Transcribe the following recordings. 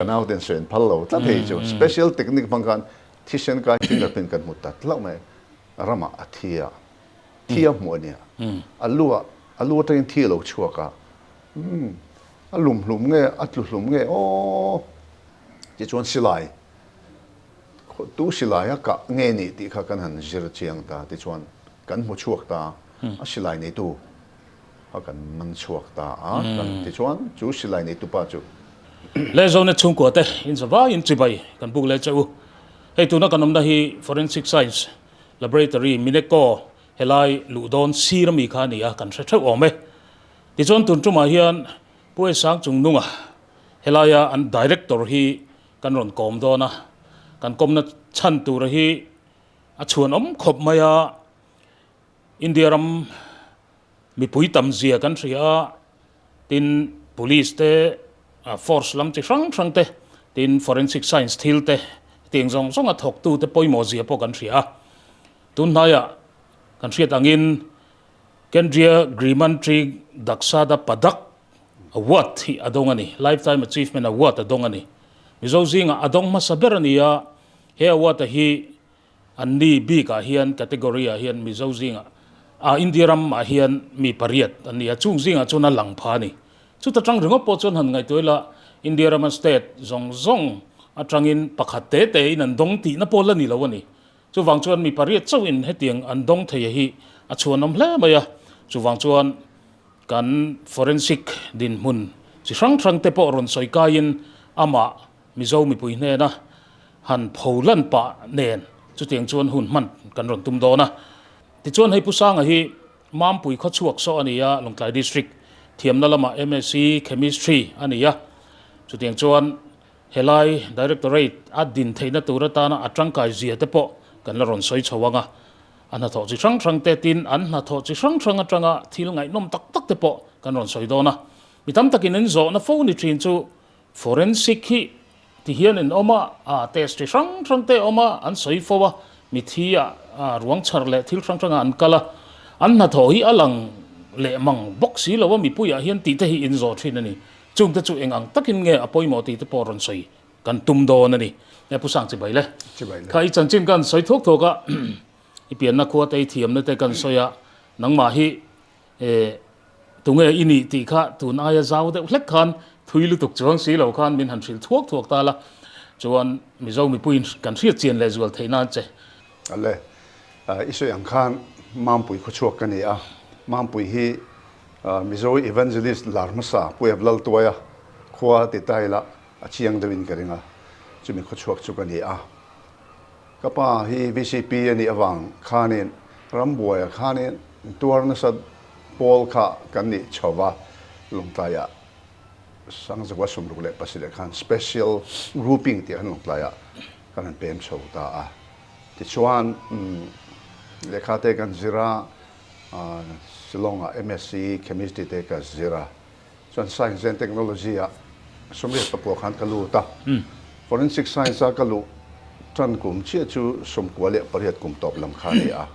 nau ten sawi an phal lo tlat hei chu. Special technique hmang khan thisen kai fingerprint kan hmu ta hlauh mai. Ramah a thi a, thi a hmuh a nia. A lu ah, a lu atangin thi a lo chhuak a. Umm, a lum hlum nge, a tlu hlum nge aw. Tichuan silai, tu silai a kah nge nih tih kha kan han zir chiang ta. Tichuan kan hmu chhuak ta, a silai neitu a kan man chhuak ta a. Tichuan chu silai neitu pa chu. Lehzawna chhungkua te inzavaiin chibai kan buk leh che u. Hei tuna kan awmna hi Forensic Science Laboratory, Mineco, helai luh dawn sir ami kha a ni a, kan hre theuh awm e. Tichuan tun tumah hian Pu Esang Chungnunga helaia an Director hi kan rawn kawm dawn a, kan kawmna chhan tura hi a chhuanawm khawp mai a, India ram mipui tam zia kan hria a, tin police te, force lam chi hrang hrang te, tin forensic science thil te hetiang zawng zawnga thawktu te pawimawh zia pawh kan hria a. Tun hnaiah kan hriat angin Kendriya Grimantri Daksada Padak Award hi a dawng a ni, Lifetime Achievement Award a dawng a ni. Mizo zingah a dawng hmasa ber a ni a, he award-a hi An ni bik ah hian category ah hian Mizo zingah ah India ram ah hian mi pariat an ni a, chung zingah chuan a lang pha a ni. Chuta tang ringawt pawh chuan han ngaihtuah ila India rama state zawng zawng atangin pakhat te te in an dawng tihna pawh la ni lo a ni. Chuvang chuan mi pariat chauh in hetiang an dawng thei a hi a chhuanawm hle mai a, chuvang chuan kan forensic dinhmun chi hrang hrang te pawh rawn sawi kaiin amah Mizo mipui hnena han pho lan pah nen chutiang chuan hun hman kan rawn tum dawn a. Tichuan hei Pu Sanga hi Mampui khawchhuak saw a ni a, Lawngtlai District thiamna lamah MSc Chemistry a ni a. Chutiang chuan helai Directorate a din theihna tur atana a tangkai zia te pawh kan la rawn sawi chho ang a. A hnathawh chi hrang hrang te tin an hnathawh chi hrang hrang atanga thil ngaihnawm tak tak te pawh kan rawn sawi dawn a. Mi tam takin an zawhna fo ni thin chu Forensic hi ti hian in awm a, a test chi hrang hrang te awm a, an sawi fo a, mithi ah ruang chhar leh thil hrang hrang ah an kal a, an hnathawh hi a lang leh mang bawk si lo a, mipui ah hian tih te hi in zawh thin a ni. Chung te chu eng ang takin nge a pawimawh tih te pawh rawn sawi kan tum dawn a ni. E Pu Sang Chibai le. Kha i chanchin kan sawi thuak thuak a, i pianna khua te i thiamna te kan sawi a, nangmah hi E, tunge i nih tih kha tun aia zau deuh hlek khan thui lutuk chuang si lo khan min han hrilh thuak thuak ta la, chuan Mizo mipuiin kan hriat chian leh zual theih nan che. Ale, i sawi ang khan Mampui khawchhuak ka ni a, Mampui hi Mizo Evangelist lar hmasa Pu Ev Laltuaia khua ti ta ila a chiang deuhin ka ring a, chumi khawchhuak chu ka ni a. Ka pa hi vcp a nih avang khanin rambuaia khanin tuar nasa pawl kha kan nih chho va, Lawngtlaiah Sangzakua 67 khan Special Grouping tih khan Lawngtlaiah kan han pem chho ta a. Tichuan lehkha te kan zir a, Shillong-ah MSc Chemistry te ka zir a. Chuan Science and Technology ah 89 khan ka lut a, Forensic Science a ka luh tan kum chiah chu 98 kum tawp lam kha a ni a,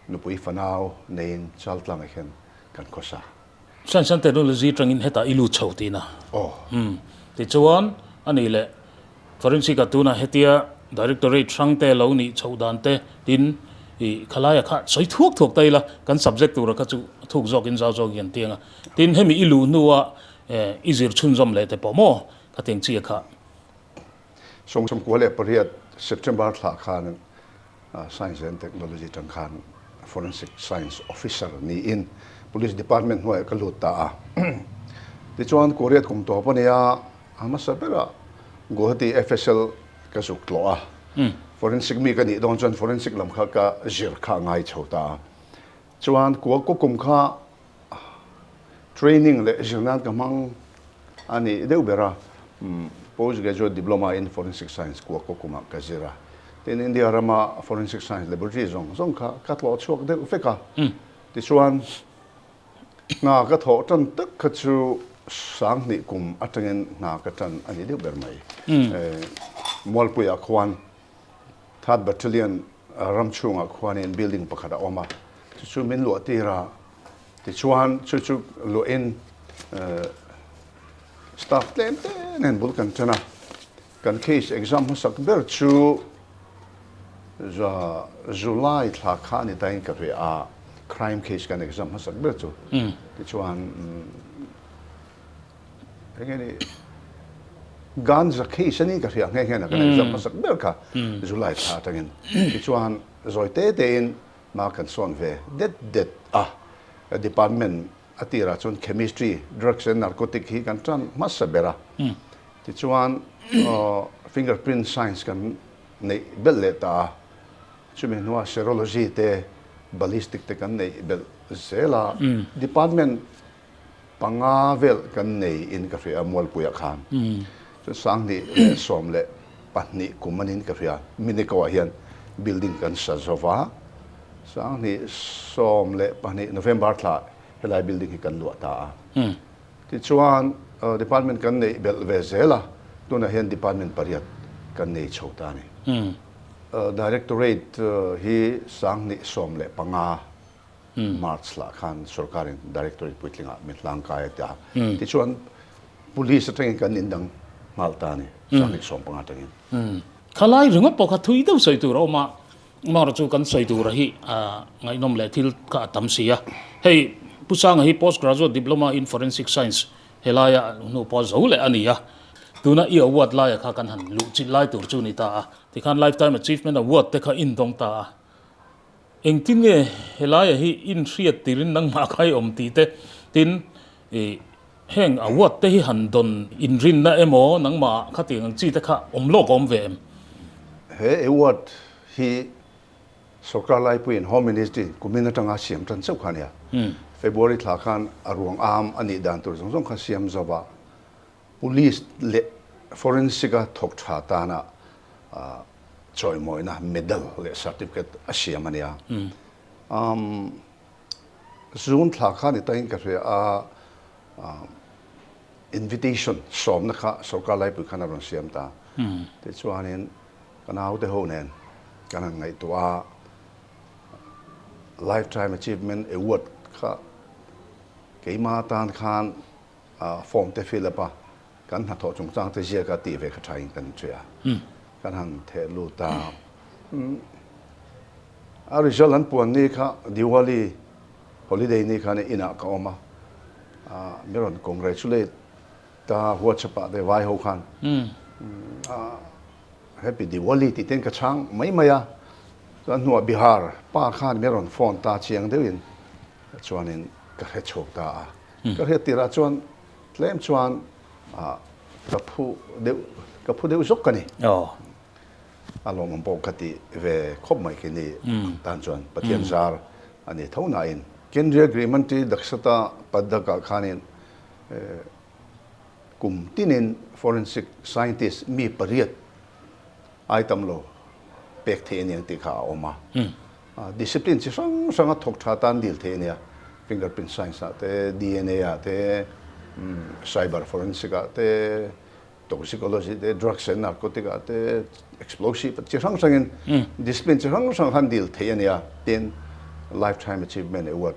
nupui fanau neiin Chaltlangah hian kan khawsa. Science and Technology atangin hetah i lut chho tihna. Aw. Tichuan a nih leh Forensic ah tunah hetia Directorate hrang te lo nih chhoh dan te tin i khalaia kha sawi thuak thuak ta ila kan subject tura kha chu thuk zawkin zau zawk hian tiang a. Tin hemi i luh hnua i zir chhunzawm leh te pawh maw khatiang chi a kha. 98 September thlah khan Science and Technology tang khan Forensic Science Officer niin Police Department hnuaiah ka lut ta a. Tichuan Korea kum tawp a nia, a hmasa berah Guwahati FSL ka zuk tlawh a. Forensic mi ka nih dawn chuan Forensic lam kha ka zir kha a ngai chho ta a. Chuan Kualkaw kum kha Training leh zir nan ka hmang a ni deuh ber a, Post Graduate Diploma in Forensic Science Kualkaw kumah ka zir a. Tin, India rama Forensic Science Laboratory zawng zawng kha ka tlawh chhuak deuh vek a. Tichuan, hna ka thawh tan tak kha chu 2000 kum atangin hna ka tan a ni deuh ber mai. Mualpuiah khuan Third Battalion ram chhungah khuanin building pakhat a awm a, chu chu min luah tir a, tichuan chu chu luahin staff tlem te nen bul kan ṭan a, kan case exam hmasak ber chu July thla kha a ni ta in ka hria a, crime case kan exam hmasak ber chu. Tichuan eng nge ni ganja case a ni ka hria nghe nghe na kan exam hmasak ber kha July thla atangin. Tichuan zawi te tein hma kan sawn ve det det a, department A tirah chuan chemistry, drugs and narcotic hi kan tan hmasa ber a. Tichuan fingerprint science kan neih belh leh ta a. Chumi hnuah serology te, ballistic te kan neih belh zel a. Department panga vel kan nei in ka hria a Mualpuiah khan. Chuan 2012 kum anin ka hria. Mineko ah hian building kan sa zo va. 2012 November thla helai building hi kan luah ta a. Tichuan department kan neih belh ve zel a, tunah hian department pariat kan nei chho ta a ni. Directorate hi 2015 March lah khan sorkarin Directorate puitlingah min hlangkai a ti a. Tichuan police atangin kan indang nghal ta a ni, 2015 atangin. Khalai ringawt pawh kha thui deuh sawi tur a awm a. Mara chu kan sawi tura hi ngaihnawm leh thil kha a tam si a. Hei Pu Sanga hi Post Graduate Diploma in Forensic Science helaia hnu pawh zo leh a ni a. Tuna i award laia kha kan han luh chilh lai tur chu ni ta a. Tikhan Lifetime Achievement Award te kha indawng ta a. Engtin nge helaia hi inhriat tirin nangmah kha i awm tih te tin i Heng award te hi han dawn inrinna emaw nangmah khatiang ang chi te kha awm lawk a awm ve em? He award hi Sorkar Laipuiin Home Ministry kumin atanga siam tan chauh kha a nia. February thla khan a ruang am a nih dan tur zawng zawng kha siam zo a, Police leh Forensic a thawk tha tana chawimawina medal leh certificate a siam a nia. Zun thla kha ni takin ka hria a, invitation sawmna kha sorkar laipui khan a rawn siam ta. Tichuanin ka naute ho nen kan han ngaihtuah a, Lifetime Achievement Award kha keima tan khan form te fill up a, kan hnathawh chungchang te ziaka tih ve kha thain kan hria. Kan han theh lut a. A result an puan ni kha Diwali holiday ni khan inah ka awm a, mi rawn congratulate ta WhatsApp ah te vai ho khan Happy Diwali tih ten ka chhang mai mai a, chuan hnuah Bihar pa khan mi rawn phone ta chiang deuhin chuanin ka hre chhuak ta a, ka hriat tirah chuan tlem chuan ka phu deuh ka phu deuh zawk ka ni. A lawmawm pawh ka ti ve khawp mai khi ni ang tan chuan Pathian zar a ni tho nain. Kendriya Grihmantri Dakshata Padak-ah khanin kum tinin forensic scientist mi pariat ai tam lo pek theih a ni ang tih kha a awm a. Discipline chi hrang hranga thawk tha tan dil theih a nia, fingerprint science-ah te, DNA-ah te, cyber forensic-ah te, Toxicology te, drugs and narcotic ah te, explosive chi hrang hrangin discipline chi hrang hrang khan dil theih a nia, tin Lifetime Achievement Award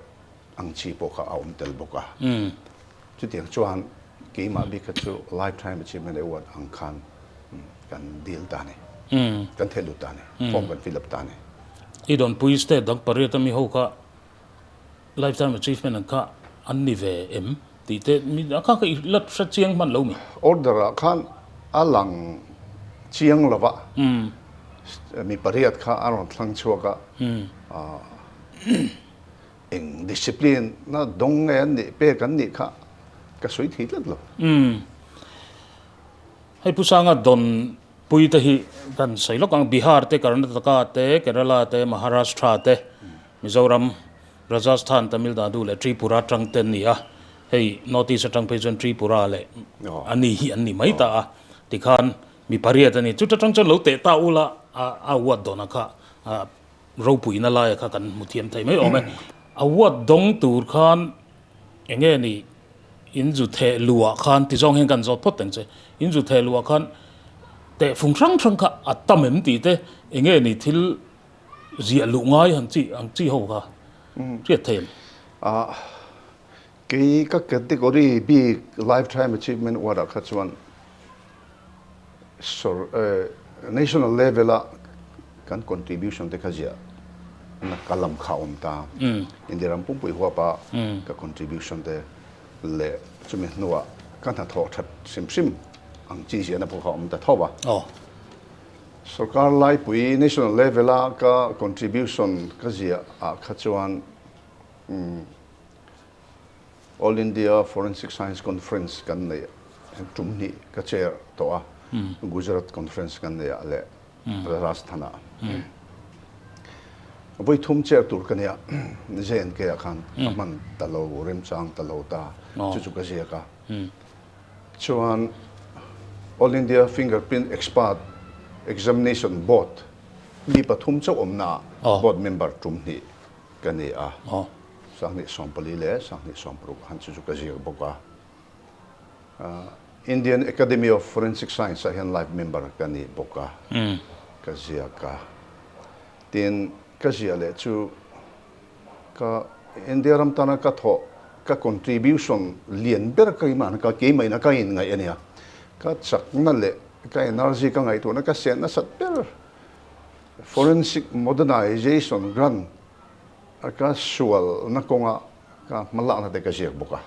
ang chi pawh kha a awm tel bawk a. Chutiang chuan keimah bik kha chu Lifetime Achievement Award ang khan kan dil ta a ni, kan theh lut ta a ni, form kan fill up ta a ni. I dawnpui state dang pariat ami ho kha Lifetime achievement ang kha an ni ve em tih te mi a kha kha i la hre chiang hman lo mi. Order ah khan a lang chiang lo va, mi pariat kha a rawn thlang chhuak a, eng discipline na dawng nge an nih pek an nih kha ka sawi thei tlat lo. Hei Pu Sanga dawn pui te hi kan sawi lawk ang, Bihar te, Karnataka te, Kerala te, Maharashtra te, Mizoram, Rajasthan, Tamil Nadu leh Tripura atang te an ni a, hei North East atang phei chuan Tripura leh a ni hi an ni mai ta a, tikhan mi pariat a ni. Chuta tang chuan lo teh ta ula a award dawnah kha ropuina laia kha kan hmu thiam thei mai awm e. Award dawng tur khan eng nge ni in zu theh luah khan ti zawng hian kan zawt phawt ang che, in zu theh luah khan tehfung hrang hrang kha a tam em tih te eng nge ni thil Ziah luh ngai han chi ang chi ho kha hriat thei em? Ah, kei ka category bik Lifetime Achievement Award ah kha chuan Sor national level a kan contribution te kha ziah na ka lam kha awm ta. India ram pumpui huap a ka contribution te leh chumi hnuah ka hnathawh that hrim hrim ang chi ziahna pawh kha awm ta tho a. Sorkar laipui national level a ka contribution ka ziah ah kha chuan All India Forensic Science Conference kan neih tum hnih ka chair tawh a, Gujarat Conference kan neih ah leh Rajasthan ah. Vawi thum chair tur ka nia, JNK ah khan ka hman ta lo, remchang ta lo ta, chu chu ka ziak a. Chuan All India Fingerprint Expert Examination Board mi pathum chauh awmna ah board member tum hnih ka ni a. Sanghnih 14 leh sanghnih 60 han chu chu ka ziak bawk a. Indian Academy of Forensic Science ah hian life member ka ni bawk a, ka ziak a. Tin, ka ziah leh chu ka India ram tana ka thawh, ka contribution lian ber ka imah ka keimahina ka inngaih a nia. Ka chakna leh ka energy ka ngaihtuahna ka sen nasat ber Forensic Modernization Grant A ka sualna kawnga ka hmalakna te ka ziak bawk a,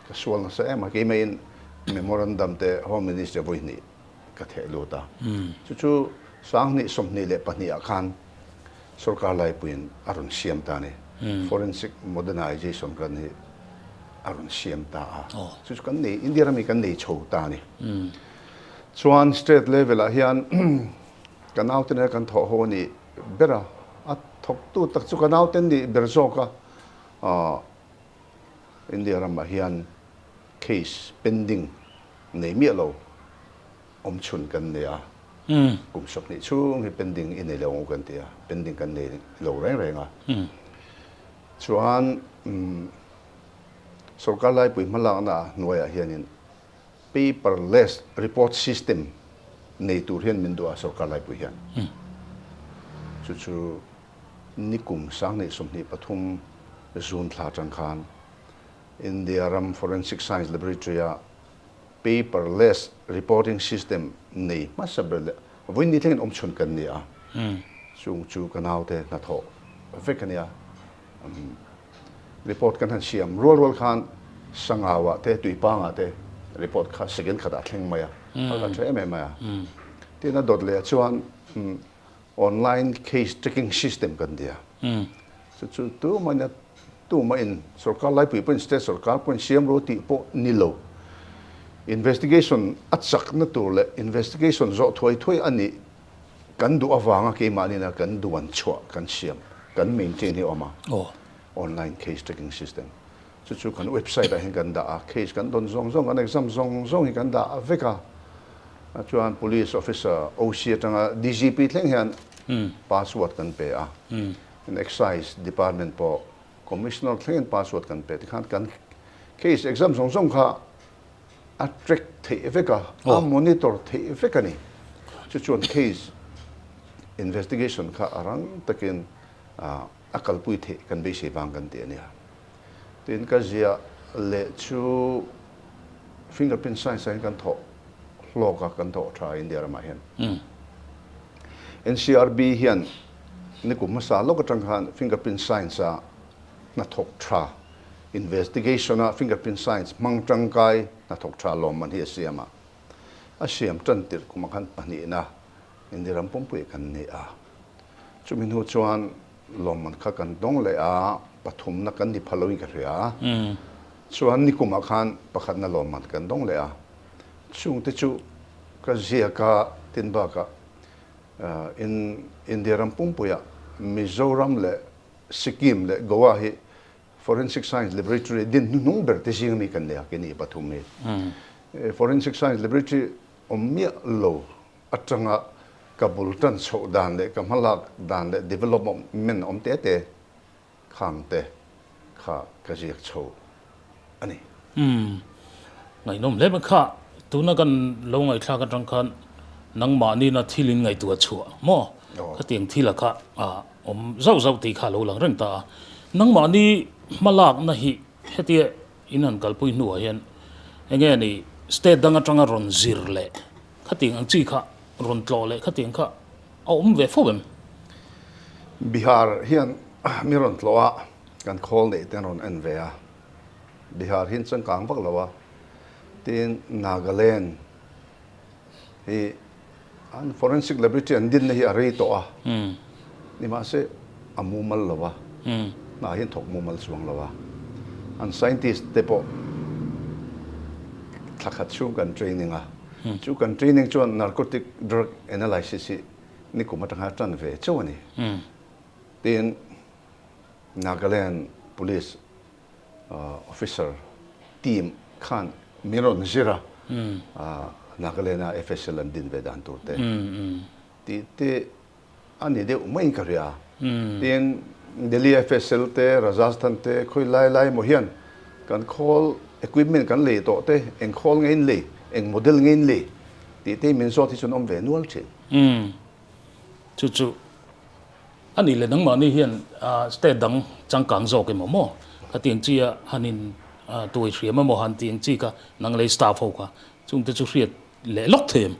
ka sual nasa em a, keimah-in memorandum te Home Minister vawi hnih ka theh lut a, chu chu 2024 ah khan sorkar laipuiin a rawn siam ta a ni, Forensic Modernization kan hi a rawn siam ta a, chu chu kan nei, India rami kan nei chho ta a ni. Chuan state level ah hian ka naute nena kan thawh ho a nih ber a, a thawktu tak chu ka naute nih ber zawk a, aah India ramah hian case pending nei miah lo awm chhun kan nei a, kum 20 chhung hi pending i nei lo ang u kan ti a, pending kan nei lo reng reng a, chuan sorkar laipui hmalakna hnuaiah hianin Paperless report system nei tur hian min duh a sorkar laipui hian. Chu chu nikum 2023 June thla atang khan India ram Forensic Science Laboratory a paperless reporting system nei hmasa ber leh vawiin thlengin awm chhun kan ni a. Chung chu ka naute hnathawh vek a nia. Report kan han siam rual rual khan Sangau ah te Tuipang ah te report kha second khat ah thleng mai a, a la tha em em mai a. Tin a dawt leh ah chuan online case tracking system kan ti a, chu chu tumah in tumah in sorkar laipui pawhin state sorkar pawhin siam ru tih pawh ni lo. Investigation a chakna tur leh investigation zawh thuai thuai a nih Kan duh avanga keimahniina kan duan chhuah kan siam, kan maintain hi a awm a, online case tracking system. Chu chu kan website ah hian kan dah a, case kan dawn zawng zawng, kan exam zawng zawng hi kan dah vek a. Chuan police officer, OC atanga DGP thleng hian password kan pe a. Excise department pawh commissioner thlengin password kan pe. Tikhan kan case exam zawng zawng kha a track theih vek a, a monitor theih vek a ni. Chu chuan case investigation kha a rang takin a kalpui theih kan beisei vang kan ti a nia. Tin, ka ziah leh chu fingerprint science ah hian kan thawh hlawk a, kan thawh tha India ramah hian. NCRB hian nikum hmasa lawk atang khan fingerprint science a hnathawk tha Investigation-a fingerprint science hmang tangkai hnathawk tha lawmman hi a siam a. A siam tan tirh kum ah khan pahnihna India ram pumpui kan ni a. Chumi hnu chuan lawmman kha kan dawng leh a, pathumna kan ni pha loin ka hria. Chuan nikum ah khan pakhatna lawmman kan dawng leh a. Chungte chu ka ziak a, tin bakah India ram pumpuiah Mizoram leh Sikkim leh Goa hi Forensic Science Laboratory din hnuhnung ber te zing ami kan nei a, keini pathum hi. Forensic Science Laboratory awm miah lo atanga ka bul tan chhoh dan leh ka hmalak dan leh development awm te te khang te kha ka ziak chho a ni. Umm, ngaihnawm hle mai kha. Tuna kan lo ngaihthlak atang khan nangmahnina thil in ngaihtuah chhuah maw? Khatiang thila kha awm zauh zauh tih kha a lo lang reng ta a. Nangmahni hmalakna hi hetia in han kalpui hnuah hian enge ni state dang atanga rawn zir leh. Khatiang ang chi kha rawn tlawh leh khatiang kha a awm ve fo em? Bihar hian mi rawn tlawh a, kan khawl neih te an rawn en ve a. Bihar hi an changkang vak lo a, tin Nagaland hi an forensic laboratory an dinna hi a rei tawh a, nimahse a mumal lo a, hna hi an thawk mumal chuang lo a, an scientist te pawh thla khat chhung kan training a, chu kan training chuan narcotic drug analysis hi nikum atanga tan ve chauh a ni. Tin, Nagaland Police Officer team khan min rawn zir a, Nagaland-a FSL an din ve dan tur te tih te a ni deuh maiin ka hria. Tin, Delhi FSL te, Rajasthan te, khawi lai lai emaw hian kan khawl equipment kan lei tawh te, eng khawl nge in lei, eng model nge in lei tih te min zawt hi chuan awm ve nual thin. Chu chu A nih leh nangmahni hian state dang changkang zawk emaw maw? Khatiang chi a han in tuai hriam emaw han tih ang chi kha nang lei staff ho kha chungte chu hriat leh lawk thei em?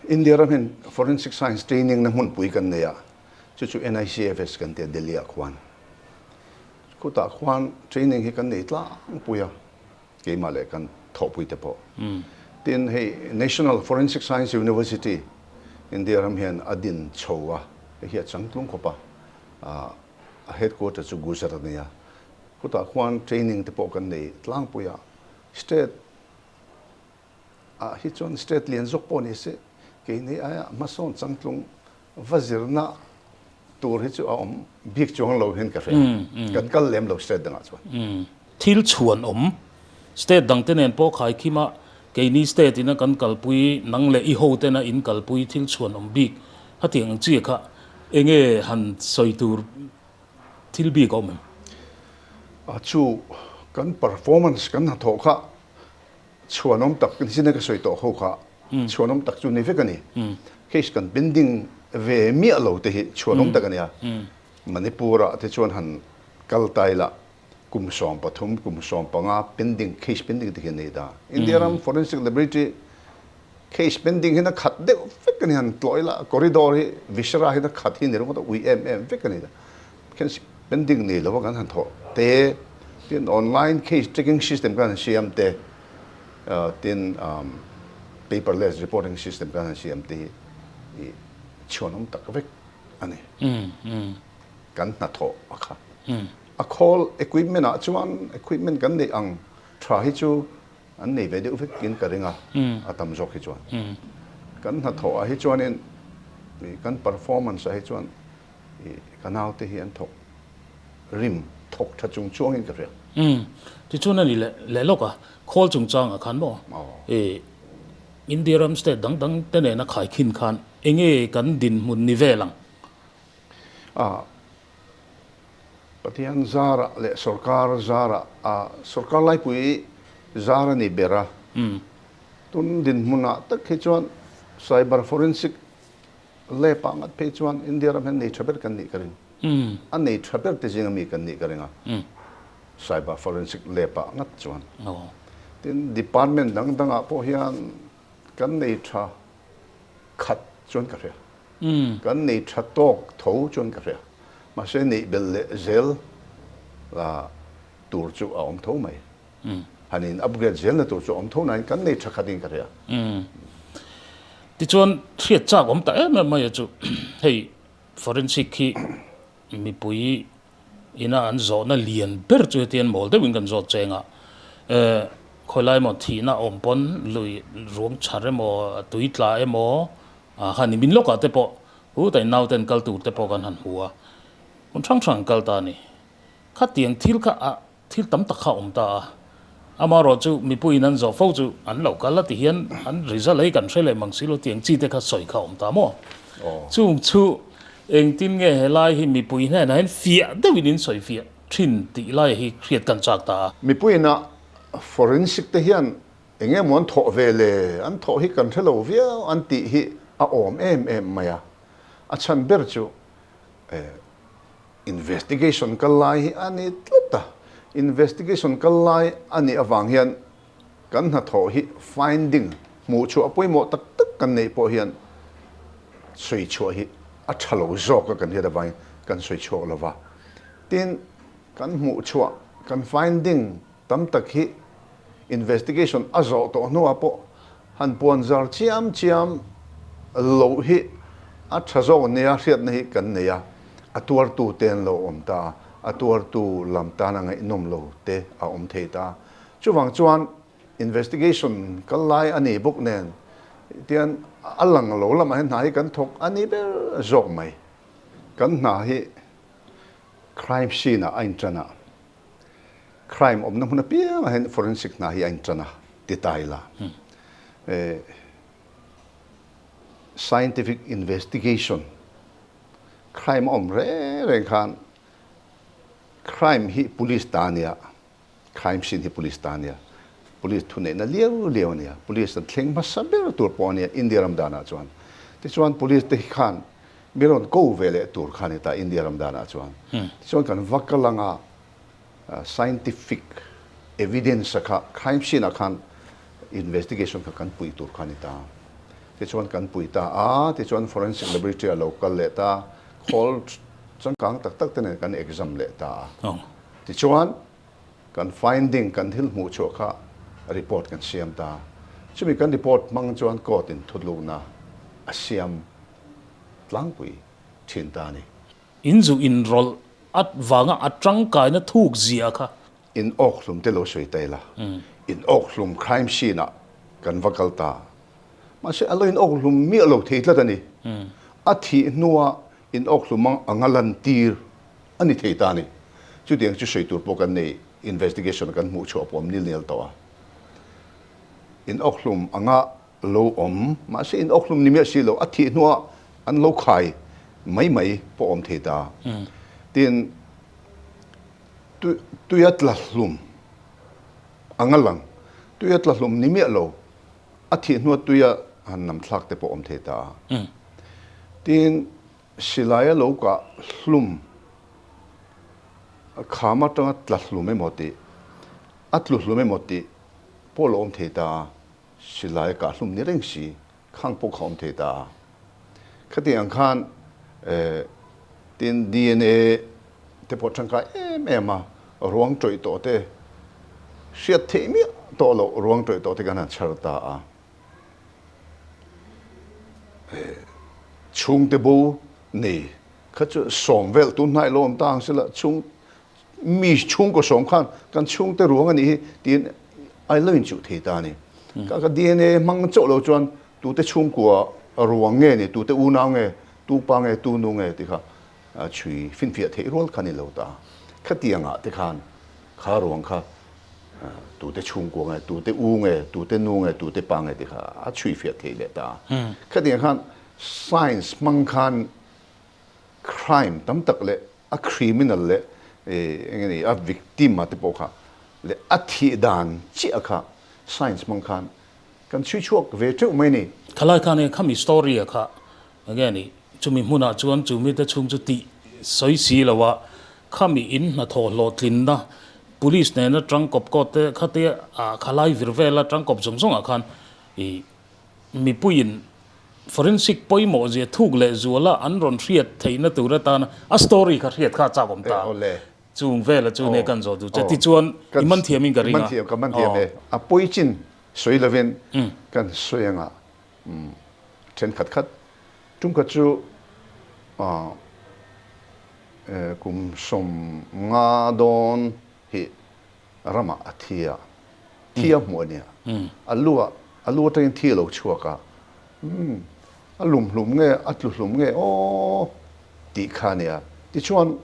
India ram hian Forensic Science training na hmunpui kan nei a, chu chu NICFS kan tia Delhi ah khuan. Khutah khuan training hi kan nei tlangpui a. Keimah leh kan thawhpuite pawh. Tin, hei National Forensic Science University, India ram hian a din chho a, hei hi a changtlung khawp a, a headquarter chu Gujarat a ni a. Khutah khuan training te pawh kan nei tlangpui a, state ah hi chuan state lian zawk pawh ni se, keini aia hmasawn changtlung va zirna tur hi chu a awm bik chuang lo hian ka hria. Kan kal lem lo state dangah chuan. Thil chhuan awm state dangte nen pawh khaikhim a, keini state ina kan kalpui nang leh i ho tena in kalpui thil chhuan awm bik hetiang ang chi kha enge han sawi tur thil bik a awm em? A chu kan performance kan hnathawh kha Chhuanawm tak nichin a ka sawi tawh ho kha chhuanawm tak chu ni vek a ni. Case kan pending ve miah lo te hi chhuanawm tak a nia. Manipur ah te chuan han kal ta ila kum 13 kum 15 pending case pending te khi an nei ta. India ram forensic laboratory case pending hian a khat deuh vek a ni han tlawh ila corridor hi viscera hian a khat hi ni ringawt a ui em em vek a ni ta. Case pending nei lova kan han thawh te, tin online case tracking system kan han siam te, tin paperless reporting system kan han siam te hi i chhuanawm tak vek a ni. Kan hnathawh a kha. A khawl equipment ah chuan equipment kan neih ang tha hi chu an nei ve deuh vek in ka ring a, a tam zawk hi chuan. Kan hnathawh ah hi chuanin kan performance ah hi chuan I ka naute hi an thawk rim thawk tha chung chuangin ka hria. Umm tichuan a ni leh leh lawk a, khawl chungchangah khan maw i India ram state dang dang te nena khaikhin khan enge kan dinhmun ni vel ang? A Pathian zarah leh sorkar zarah a sorkar laipui zar a ni ber a, tun dinhmunah tak hi chuan cyber forensic Lep ah ngat phei chuan India ram hian nei tha ber kan nih ka ring. A nei tha ber te zinga mi kan nih ka ring a. Cyber forensic lep ah ngat chuan. Tin department dang dang ah pawh hian kan nei tha khat chuan ka hria. Kan nei tha tawk tho chuan ka hria. Mahse neih belh leh zel la tur chu a awm tho mai. Han in upgrade zelna tur chu awm tho nain kan nei tha khat in ka hria. Tichuan hriat chak awm ta em em mai a chu hei forensic hi mipui ina an zawhna lian ber chu hetian mawl deuhin kan zawt cheng a, khawilai emaw thihna awm pawn lui ruang chhar emaw tui tla emaw kha ni min lawkah te pawh hutai nauten kal tur te pawh kan han hmu a, hmun hrang hrang an kal ta a ni. Khatiang thil kha a Thil tam tak kha a awm ta a, amaherawh chu mipuiin an zawh fo chu an lo kal a ti hian an result ei kan hre leh mang si lo tih ang chi te kha sawi kha a awm ta maw? Chung chu engtin nge helai hi mipui hnenah hian fiah deuhin in sawi fiah thin tih lai hi hriat kan chak ta a. Mipuiin a forensic te hian eng emaw an thawh ve le, an thawh hi kan hre lo viau an tih hi a awm em em mai a, a chhan ber chu Investigation kal lai hi a ni tlat a, investigation kal lai a nih avang hian kan hnathawh hi finding Hmuhchhuah pawimawh tak tak kan neih pawh hian sawi chhuah hi a tha lo zawk a kan hriat avangin kan sawi chhuak lo va. Tin, kan hmuhchhuah, kan finding tam tak hi investigation a zawh tawh hnuah pawh han puan zar chiam chiam loh hi a tha zawk nia hriatna hi kan nei a, a tuartu te an lo awm ta a, a tuartu lam tan a ngaihnawm lo te a awm thei ta. Chuvang chuan investigation kal lai a ni bawk nen tian a lang lo lamah hian hna hi kan thawk a ni ber zawk mai. Kan hna hi crime scene ah a intan a, crime awmna hmun apiangah hian forensic hna hi a intan a ti ta ila. Scientific investigation crime a awm reng reng khan crime hi police ta a nia. Crime scene hi police ta a nia, police thuneihna liau liau a nia, police an thleng hmasa ber tur pawh a nia India ram danah chuan. Tichuan police te hi khan mi rawn ko ve leh tur kha a ni ta India ram danah chuan. Tichuan kan va kal anga scientific evidence a kha crime scene ah khan investigation kha kan puih tur kha a ni ta. Tichuan kan pui ta a, tichuan forensic laboratory a lo kal leh ta, khawl changkang tak tak te nen kan exam leh ta a. Tichuan, kan finding, kan thil hmuh chhuah kha report kan siam ta. Chumi kan report hmang chuan court in thutlukna a siam tlangpui thin ta a ni. In zu inrawlh at vanga a tangkaina thuk zia kha. In awk hlum te lo sawi ta ila, in awk hlum crime scene ah kan va kal ta. Mahse a lo in awk hlum miah lo thei tlat a ni. A thih hnua in awk hlum anga lantir A ni thei ta a ni. Chutiang chu sawi tur pawh kan nei, investigation kan hmuh chhuah pawh nil nel tawh a. In awkhlum anga lo awm, mahse in awkhlum ni miah si lo, a thih hnuah an lo khai mai mai pawh awm thei ta. Tin, tuia tla hlum anga lang, tuia tla hlum ni miah lo, a thih hnuah tuia han nam thlak te pawh awm thei ta a. Tin, Silai a lo kah hlum, a kham atanga tla hlum emaw tih, a tlu hlum emaw tih pawh lo awm thei ta a, silai a kah hlum ni reng si, khang pawh kha awm thei ta a. Khatiang ang khan tin DNA te pawh tangkai em em a, ruang tawih tawh te hriat theih miah tawh loh ruang tawih tawh te kan han chhar ta a. Chhungte bo nei kha chu sawm vel tun hnai lo awm ta ang sela chhung mi chhungkaw sawm khan kan chhungte ruang a nih hi tiin a lo inchuh thei ta a ni. Ka ka DNA hmang chauh lo chuan tute chhungkua ruang nge ni tute unau nge tu pa nge tu nu nge tih kha chhui finfiah theih rual kha ni lo ta. Khatiangah te khan kha ruang kha tute chhungkua nge, tute u nge, tute nu nge, tute pa nge tih kha a chhui fiah theih leh ta a. Khatiang khan science hmang khan crime tam tak leh a criminal leh eng nge ni a victim a te pawh kha leh a thih dan chiah kha science hmang khan kan chhui chhuak ve teuh mai ni. Khalai khan e khami story a kha Enge ni, chumi hmunah chuan chu mite chhung chu tih sawi si lo a, khami in hnathawh hlawhtlinna Police nena tangkawp court te khatia ah khalai vir vela tangkawp zawng zawngah khan ih mipuiin forensic pawimawh zia thuk leh zuala an rawn hriat theihna tur atana a story kha hriat kha a chak awm ta. Chung vela chu nia kan zawh duh che. Tichuan i man thiamin ka ring a. I man thiam, ka man thiam e. A pawi chin sawi lovin kan sawi anga Thenkhat khat tumkhat chu kum 50 dawn hi ramah a thi a, thi a hmuh a nia. A lu ah, a lu atangin thi a lo chhuak a, a lum hlum nge, a tlu hlum nge aw tih kha a nia. Tichuan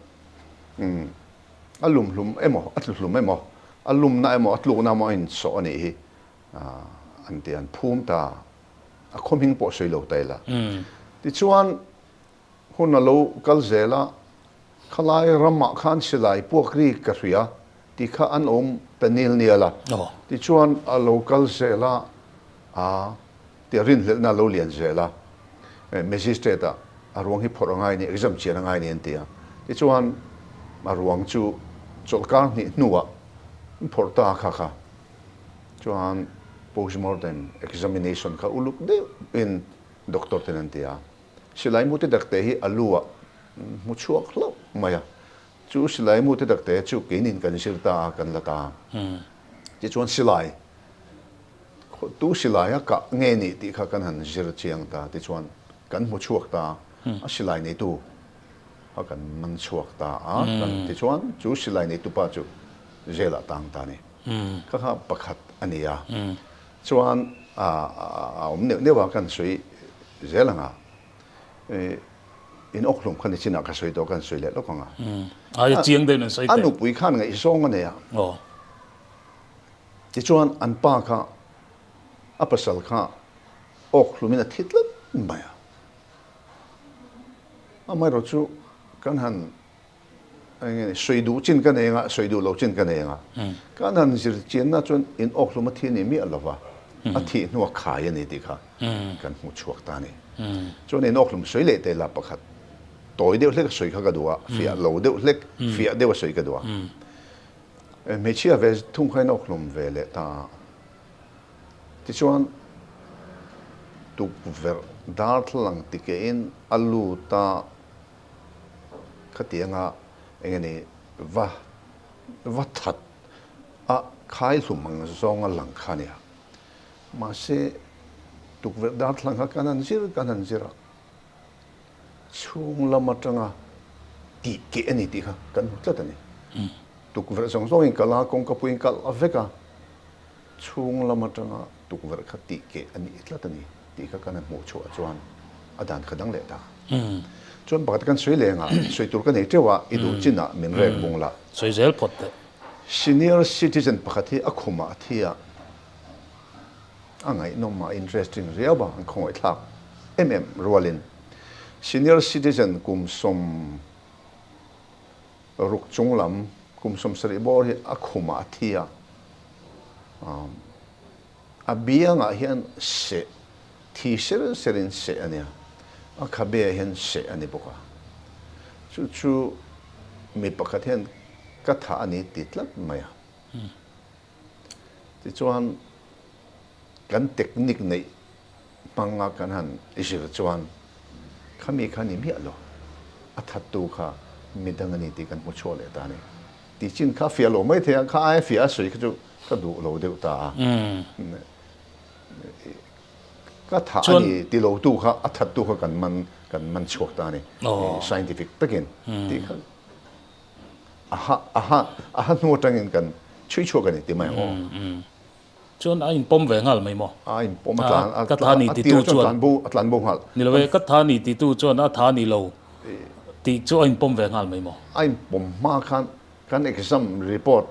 a lum hlum emaw, a tlu hlum emaw, a lumna emaw, a tlukna emaw a insawh a nih hi. An ti an phum ta, a khaw hming pawh sawi lo ta ila. Tichuan hun a lo kal zel a, khalai ramah khan silai puak ri ka hria tih kha an awm ta nil nial a. Tichuan a lo kal zel a, a tia rinhlelhna a lo lian zel a, Magistrate ah a ruang hi phawrh a ngai ni, exam chian a ngai ni an ti a. Tichuan a ruang chu chawlhkar hnih hnuah an phawrh ta kha kha. Chuan Postmortem examination kha uluk deuhin doctor ten an ti a. Silai mu te dakte hi a lu ah hmu chhuak hlauh mai a. Chu silai mu te dakte chu keinin kan zir ta a, kan la ta a. Tichuan silai, tu silai a kah nge nih tih kha kan han zir chiang ta. Tichuan kan hmu chhuak ta a, a silai neitu kha kan man chhuak ta a. Tichuan chu silai neitu pa chu jail ah tang ta a ni. Kha kha pakhat a ni a. Chuan a awm neuh neuh a kan sawi zel ang a, in awkhlum kha ni chinah ka sawi tawh kan sawi leh lawk ang a. Ai chiang deuhin an sawi teh. A nupui khan ngaihzawng a nei a. Tichuan an pa kha a pasal kha awkhlumin a thi tlat mai a. Amaherawhchu kan han Enge sawi duh chin ka nei anga, sawi duh lo chin ka nei anga. Kan han zir chianna chuan in awkhlum a thi a ni miah lova, a thih hnua khai a ni tih kha kan hmu chhuak ta a ni. Chuan in awkhlum sawi leh te la pakhat tawi deuh hlek a sawi kha ka duh a, fiah lo deuh hlek, fiah deuh a sawi ka duh a. Hmeichhia ve thung kha in awkhlum ve leh ta a. Tichuan tukverh darthlalang tikehin a lut a. Khatianga eng nge ni va va that a khai hlum ang zawnga lang kha nia. Mahse tukverh darthlalang kha kan han zir kan han zir a, chhung lam atanga tih keh a ni tih kha kan hmu tlat a ni. Tukverh zawng zawngin kal a, kawngka puiin kal a vek a. Chhung lam atanga tukverh kha tih keh a nih tlat a ni tih kha kan han hmuh chhuah chuan a dan kha dang leh ta. Chuan pakhat kan sawi leng a, sawi tur ka nei teuh a, i duh chinah min rek bung la. Sawi zel phawt teh. Senior citizen pakhat hi a khumah a thi a, a ngaihnawm a, interesting riau a, an khawngaihthlak em em rualin senior citizen kum 60 chung lam kum 70 bawr hi a khumah a thi a, a biangah hian seh thi ser serin seh a nia, a khabeah hian seh a ni bawk a. Chu chu mi pakhat hian ka thah a ni ti tlat mai a. Tichuan kan technique neih hmanga kan han zir chuan khami kha ni miah lo, a thattu kha midang a ni tih kan hmu chhuah leh ta a ni. Tih chin kha a fiah lo mai thei a, kha aia fiah a sawi kha chu ka duh lo deuh ta a. Ka thah a ni ti lo tu kha a thattu kha kan man kan man chhuak ta a ni, scientific takin tih kha a ha a ha a ha hnu atangin kan chhui chhuak a ni ti mai ang aw. Chuan a inpawm ve nghal mai maw? A inpawm a tlan a ka tha ni titu chuan a tlan bo a tlan bo nghal. Ni lo e, ka tha ni titu chuan a tha ni lo tih chu a inpawm ve nghal mai maw? A inpawm hma khan kan exam report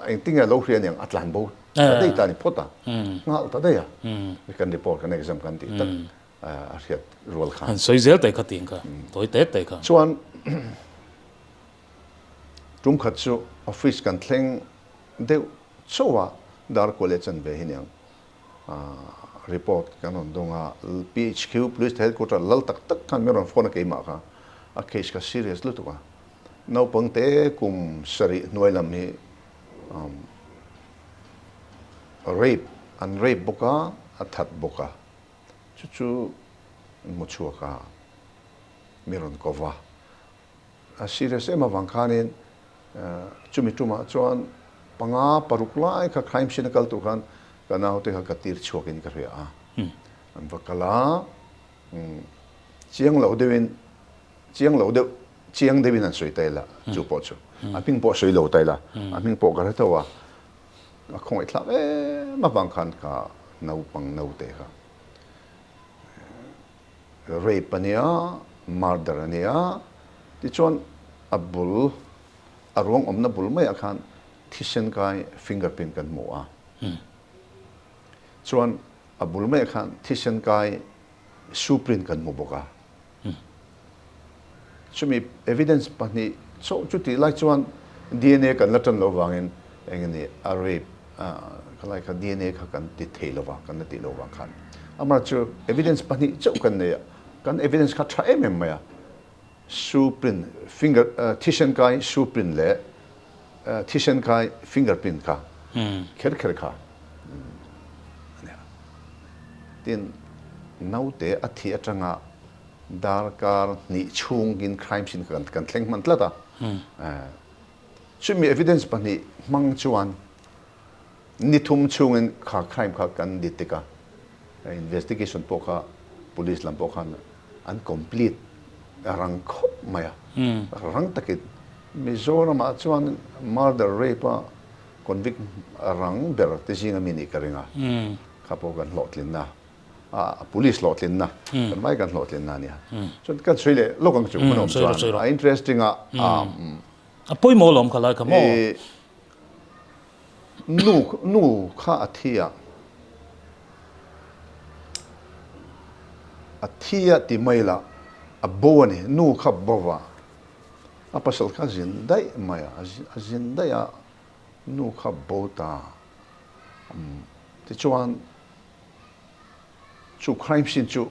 engtin nge a lo hria aniang a tlan bo ta daih ta a ni phawt a, nghal ta daih a, kan report kan exam kan tih tak a hriat rual khan. Han sawi zel teh kha tih kha, tawi tet teh kha. Chuan tum khat chu office kan thleng deuh Chauh a dar kuah leh chan ve hi niang report kan rawn dawng a, PHQ, Police Headquarter lal tak tak khan min rawn phone a keimah kha a case kha serious lutuk a, naupang te kum sarih hnuai lam hi rape an rape bawk a, a that bawk a, chu chu an hmu chhuak a, mi rawn ko va. A serious em avang khanin chumi tumah chuan panga paruk lai kha crime scene a kal tur khan ka naute kha ka tir chhuakin ka hria a. An va kal a, chiang lo deuhin, chiang lo deuh, chiang deuhin an sawi ta ila chu pawh chu. A hming pawh a sawi lo ta ila, a hming pawh ka hre tho a, a khawngaihthlak em avang khan ka naupang naute kha. Rape a nia, murder a nia, tichuan a bul, a ruang awmna bul maiah khan thisen kai fingerprint kan hmu a. Chuan a bul maiah khan thisen kai shoe print kan hmu bawk a. Chumi evidence pahnih chauh chu tih lai chuan DNA kan la tan loh vangin eng nge ni a rape khalai kha DNA kha kan ti thei lo va, kan la tih loh vang khan. Amah chu evidence pahnih chauh kan nei a, kan evidence kha tha em em mai a, shoe print finger thisen kai shoe print leh thisen kai finger print kha kher kher kha. Tin, naute a thih atanga darkar hnih chhungin crime scene kha kan thleng hman tlat a. Chumi evidence pahnih hmang chuan ni thum chhungin kha crime kha kan detect a, investigation pawh kha police lam pawh khan an complete rang khawp mai a. Rang takin Mizoramah chuan murder rape a convict rang ber te zinga mi nih ka ring a, kha pawh kan hlawhtlinna a police hlawhtlinna kan vai kan hlawhtlinna a nia. Chuan kan sawi leh lawk ang chu hmun awm chuan a interesting a. A pawimawh lawm kha lai kha maw? Nu nu kha a thi a, a thi a ti mai la a bo a ni, nu kha bo va a pasal kha a zin daih mai a, a zin daih a nu kha bo ta tichuan chu crime scene chu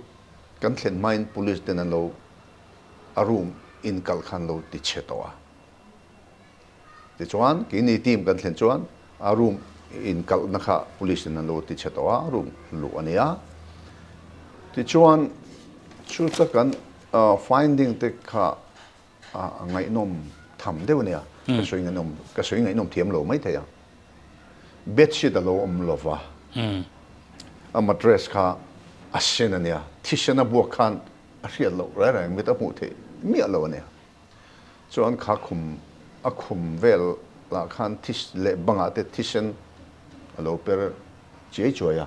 kan thlen hmain police ten an lo a room inkalh khan lo ti chhe tawh a. Tichuan, keini team kan thlen chuan a room inkalhna kha police in an lo ti chhe tawh a, room luh a ni a. Tichuan, chuta kan finding te kha a ngaihnawm tham deuh a nia, ka sawi ngaihnawm, ka sawi ngaihnawm thiam lo maithei a. Bedsheet a lo awm lo va, a mattress kha a sen a nia, thisen a buak khan a hriat loh reng reng, mit a hmuh theih miah lo a nia. Chuan kha khum a khum vel lah khan this leh bangah te thisen a lo per chiai chuai a,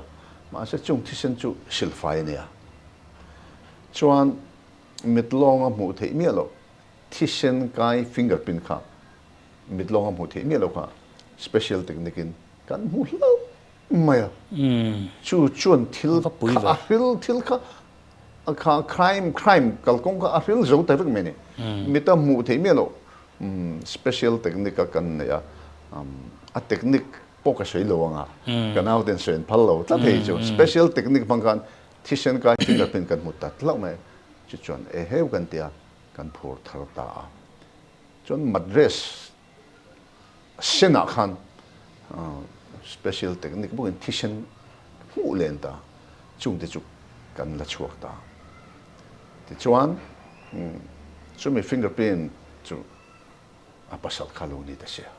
mahse chung thisen chu silfai a nia. Chuan mit lawnga hmuh theih miah loh thisen kai fingerprint kha mit lawnga hmuh theih miah loh kha special technique in kan hmu hlauh mai a. Chu chuan thil kha a hril thil kha Kha crime crime kalkawng kha a hril zo ta vek mai a ni. Mita hmuh theih miah loh special technique a kan nei a, a technique pawh ka sawi lo ang a, ka nauten sawi an phal lo tlat hei chu. Special technique hmang khan thisen kai fingerprint kan hmu ta hlauh mai a, chu chuan e heu kan ti a, kan phur thar ta a. Chuan madress Senah khan special technique bawkin thisen hmuh len ta chungte chu kan la chhuak ta. Tichuan chumi fingerprint chu a pasal kha lo ni ta sia.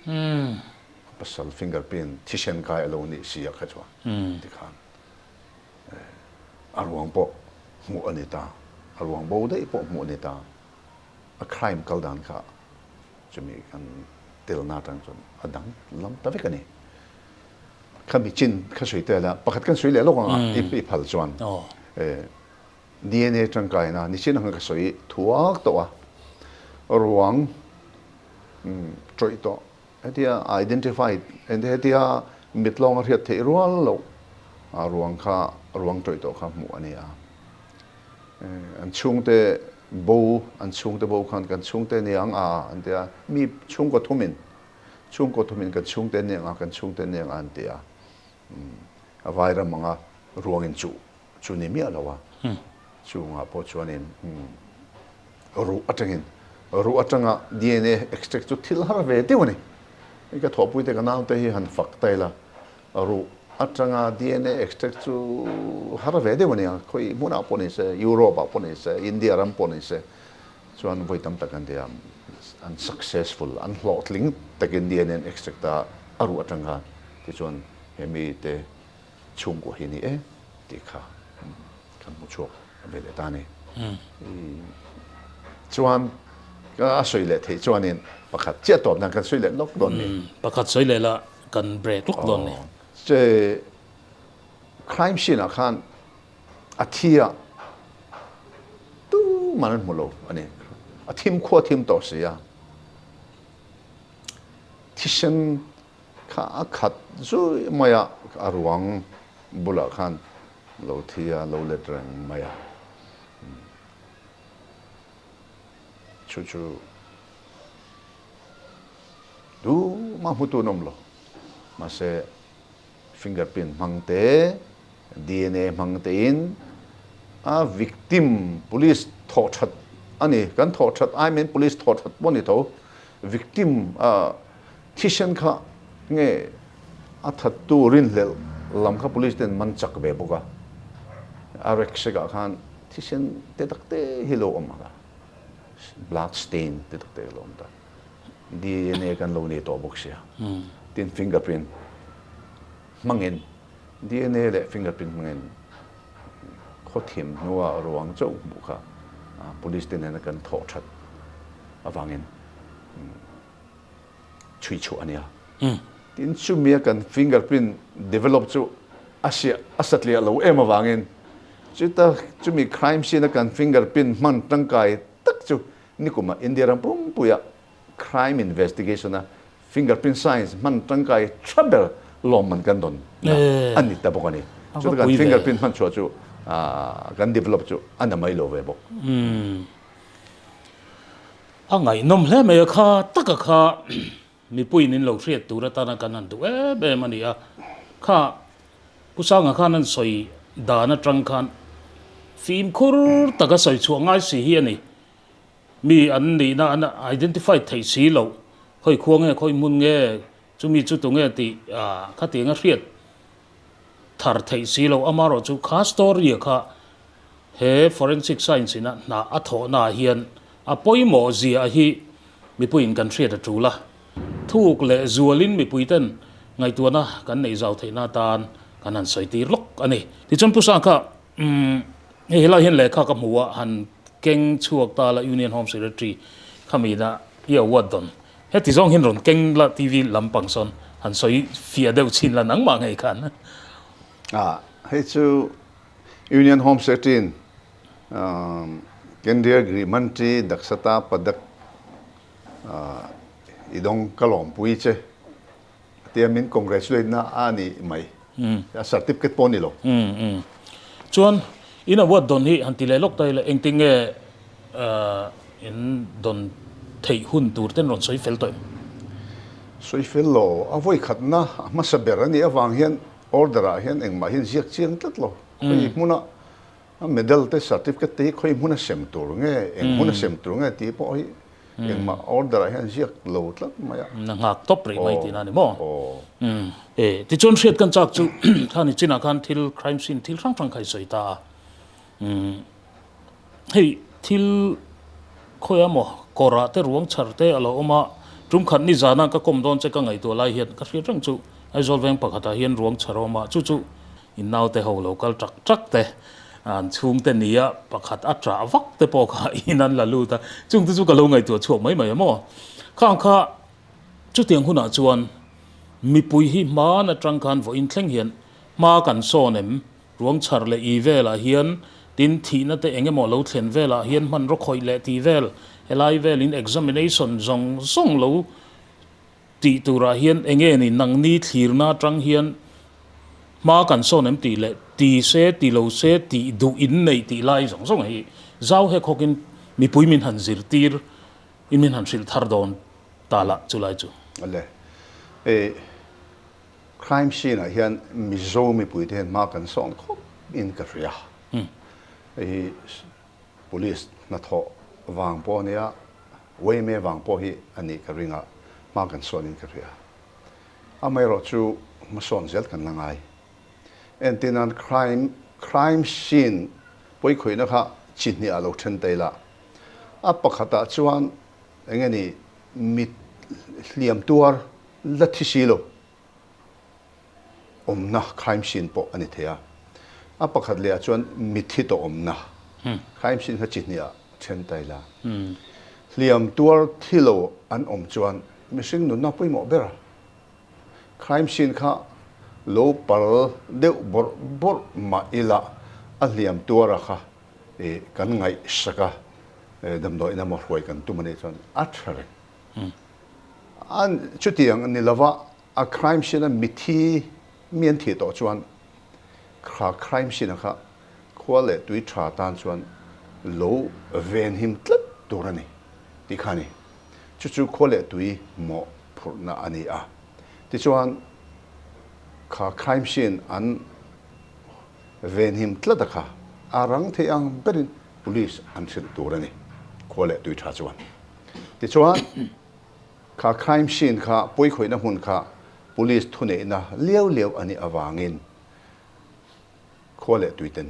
A pasal fingerprint thisen kai a lo nih sia kha chuan tikhan a ruang pawh hmuh a ni ta, a ruang bo daih pawh hmuh a ni ta. A crime kal dan kha chumi kan telna atang chuan a dang lam ta vek a ni. Khami chin kha sawi tel a, pakhat kan sawi leh lawk ang a, i phal chuan DNA tangkaina nichin ang ka sawi thuak tawh a, ruang tawih tawh hetia identify hetia mit lawnga hriat theih rual loh ruang kha ruang tawih tawh kha hmuh a ni a. An chhungte bo, an chhungte bo khan kan chhungte ni ang a an ti a, mi chhungkaw thumin, chhungkaw thumin kan chhungte ni ang a, kan chhungte ni ang a an ti a. A vai ram anga ruangin chuh chu ni miah lo a, chungah pawh chuanin ruh atangin, ruh atanga DNA extract chu thil har ve deuh a ni. Hei ka thawhpuite ka naute hi han fak ta ila, Ruh atanga DNA extract chu har ve deuh a nia, khawi hmunah pawh ni se, Europe ah pawh ni se, India ram pawh ni se, chuan vawi tam tak an ti a, an successful, an hlawhtling takin DNA an extract a, a ruh atang khan tichuan he mite chhungkua hi a ni e tih kha kan hmu chhuak ve leh ta a ni. Chuan a sawi leh theih chuanin pakhat chiah tawp nan kan sawi leh lawk dawn ni. Pakhat sawi leh la kan break lawk dawn ni. Che crime scene ah khan a thi a tuman an hmu lo a ni. A thim khua thim tawh si a. Thisen kha a khat zui mai a, a ruang bulah khan lo thi a, lo let reng mai a. Chu chu tumah hmutu an awm lo. Mahse, fingerprint hmang te, DNA hmang tein a victim police thawh that a ni. Kan thawh that ai men police thawh that pawh a ni tho. Victim thisen kha nge a thattu rinhlelh lam kha police ten man chak ve bawk a, a rek sek ah khan thisen te tak te hi lo awm ang a, blood stain te tak te lo awm ta, DNA kan lo nei tawh bawk sia, tin fingerprint hmangin DNA leh fingerprint hmangin khaw thim hnua ruang chauh hmuh kha police te nena kan thawh that avangin chhui chhuah a nia. Tin chumia kan fingerprint develop chu a siah a satliah lo em avangin chuta chumi crime scene a kan fingerprint hman tangkai tak chu nikumah India ram pumpuia crime investigation a fingerprint science hman tangkai tha ber lawmman kan dawn a ni ta bawk a ni. Chuta kan fingerprint hman chhuah chu kan develop chu a na mai lo ve bawk. A ngaihnawm hle mai a kha taka kha mipuiin in lo hriat tur atana kan han duh em em a ni a. Kha Pu Sanga khan an sawi dan atang khan fimkhur taka sawi chhuah ngai si hi a ni. Mi an nihna an identify theih si loh, khawi khua nge khawi hmun nge, chumi chu tu nge tih khatiang a hriat thar theih si loh. Amaherawhchu kha story a kha He forensic science ina hna a thawhnaah hian a pawimawh zia hi mipuiin kan hriat a tul a. Thuk leh zualin mipuiten ngaihtuahna kan neih zau theihna atan kan han sawi tir lawk a ni. Tichuan Pu Sangkha, umm hei helai hian lehkha ka hmu a, han keng chhuak ta la Union Home Secretary khamina i award dawn. Heti zawng hian rawn keng la TV lampang sawn han sawi fiah deuh chhin la nangmah ngei khan. Ah, hei chu Union Home Secretary-in Kendriya Grih Mantri Daksata Padak i dawng ka lawmpui che a tia min congratulate na a ni mai. A certificate pawh a ni lo. Chuan in award dawn hi han ti leh lawk ta ila engtin nge in dawn theih hun tur ten rawn sawi fel tawh em? Sawi fel lo, a vawi khatna a hmasa ber a nih avang hian Order ah hian engmah hian ziak chiang tlat lo. Khawi hmuna a medal te certificate te hi khawi hmuna sem tur nge, eng hmuna sem tur nge tih pawh hi engmah order ah hian ziak lo tlat mai a. Na nghak tawp rih mai tihna a ni maw? Aw. E, tichuan hriat kan chak chu khani chinah khan thil crime scene thil hrang hrang kha i sawi ta a. Hei thil khawi emaw kawrah te ruang chhar te a lo awm a, tum khat ni zana ka kawm dawn che ka ngaihtuah lai hian ka hriat reng chu Aizawl veng pakhatah hian ruang chhar a awm a, chu chu in naute ho lo kal tak tak te an chhungte nia pakhat a ṭah vak te pawh kha in an la lut a, chungte chu ka lo ngaihtuah chhuak mai mai a maw? Khang kha chutiang hunah chuan mipui hi hman aṭang khan vawiin thleng hian hma kan sawn em? Ruang chhar leh i velah hian tin thihna te eng emaw lo thlen velah hian hmanraw khawih leh tih vel helai velin examination zawng zawng lo tih turah hian eng nge ni nangni thlirna atang hian hma kan sawn em tih leh ti se ti lo se tih duh in neih tih lai zawng zawng hi zau hek hawkin mipui min han zirtir in min han hrilh thar dawn ta lah chulai chu. Awle. Crime scene ah hian Mizo mipui te hian hma kan sawn khawp in ka hria. Hei hi police hnathawh vang pawh a nia, yma vang pawh hi a nih ka ring a, hma kan sawn in ka hria. Amaherawh chu hmasawn zel kan la ngai. Entir nan crime crime scene pawikhawihna kha chi hnih ah lo then ta ila, a pakhatah chuan eng nge ni mit hliam tuar La thi si lo. Awmna crime scene pawh a ni thei a. A pakhat leh ah chuan mithi tawh awmna crime scene kha chi hnih ah then ta ila. Hliam tuar thi lo an awm chuan mihring nunna pawimawh ber a. Crime scene kha lo pal deuh bawrh bawrh mah ila a hliam tuar a kha kan ngaihsak a, damdawiin emaw hruai kan tum a nih chuan a tha reng. An chutiang ni lova a crime scene a mithi mi an thih tawh chuan kha crime scene a kha khua leh tui tha tan chuan lo venhim tlat tur a ni tih kha a ni. Chu chu khua leh tui mawh phurhna a ni a. Tichuan kha crime scene an venhim tlat a kha a rang thei ang berin police an hrilh tur a ni khua leh tui tha chuan. Tichuan, kha crime scene kha pawikhawihna hmun kha police thuneihna liau liau a nih avangin. Khua leh tuiten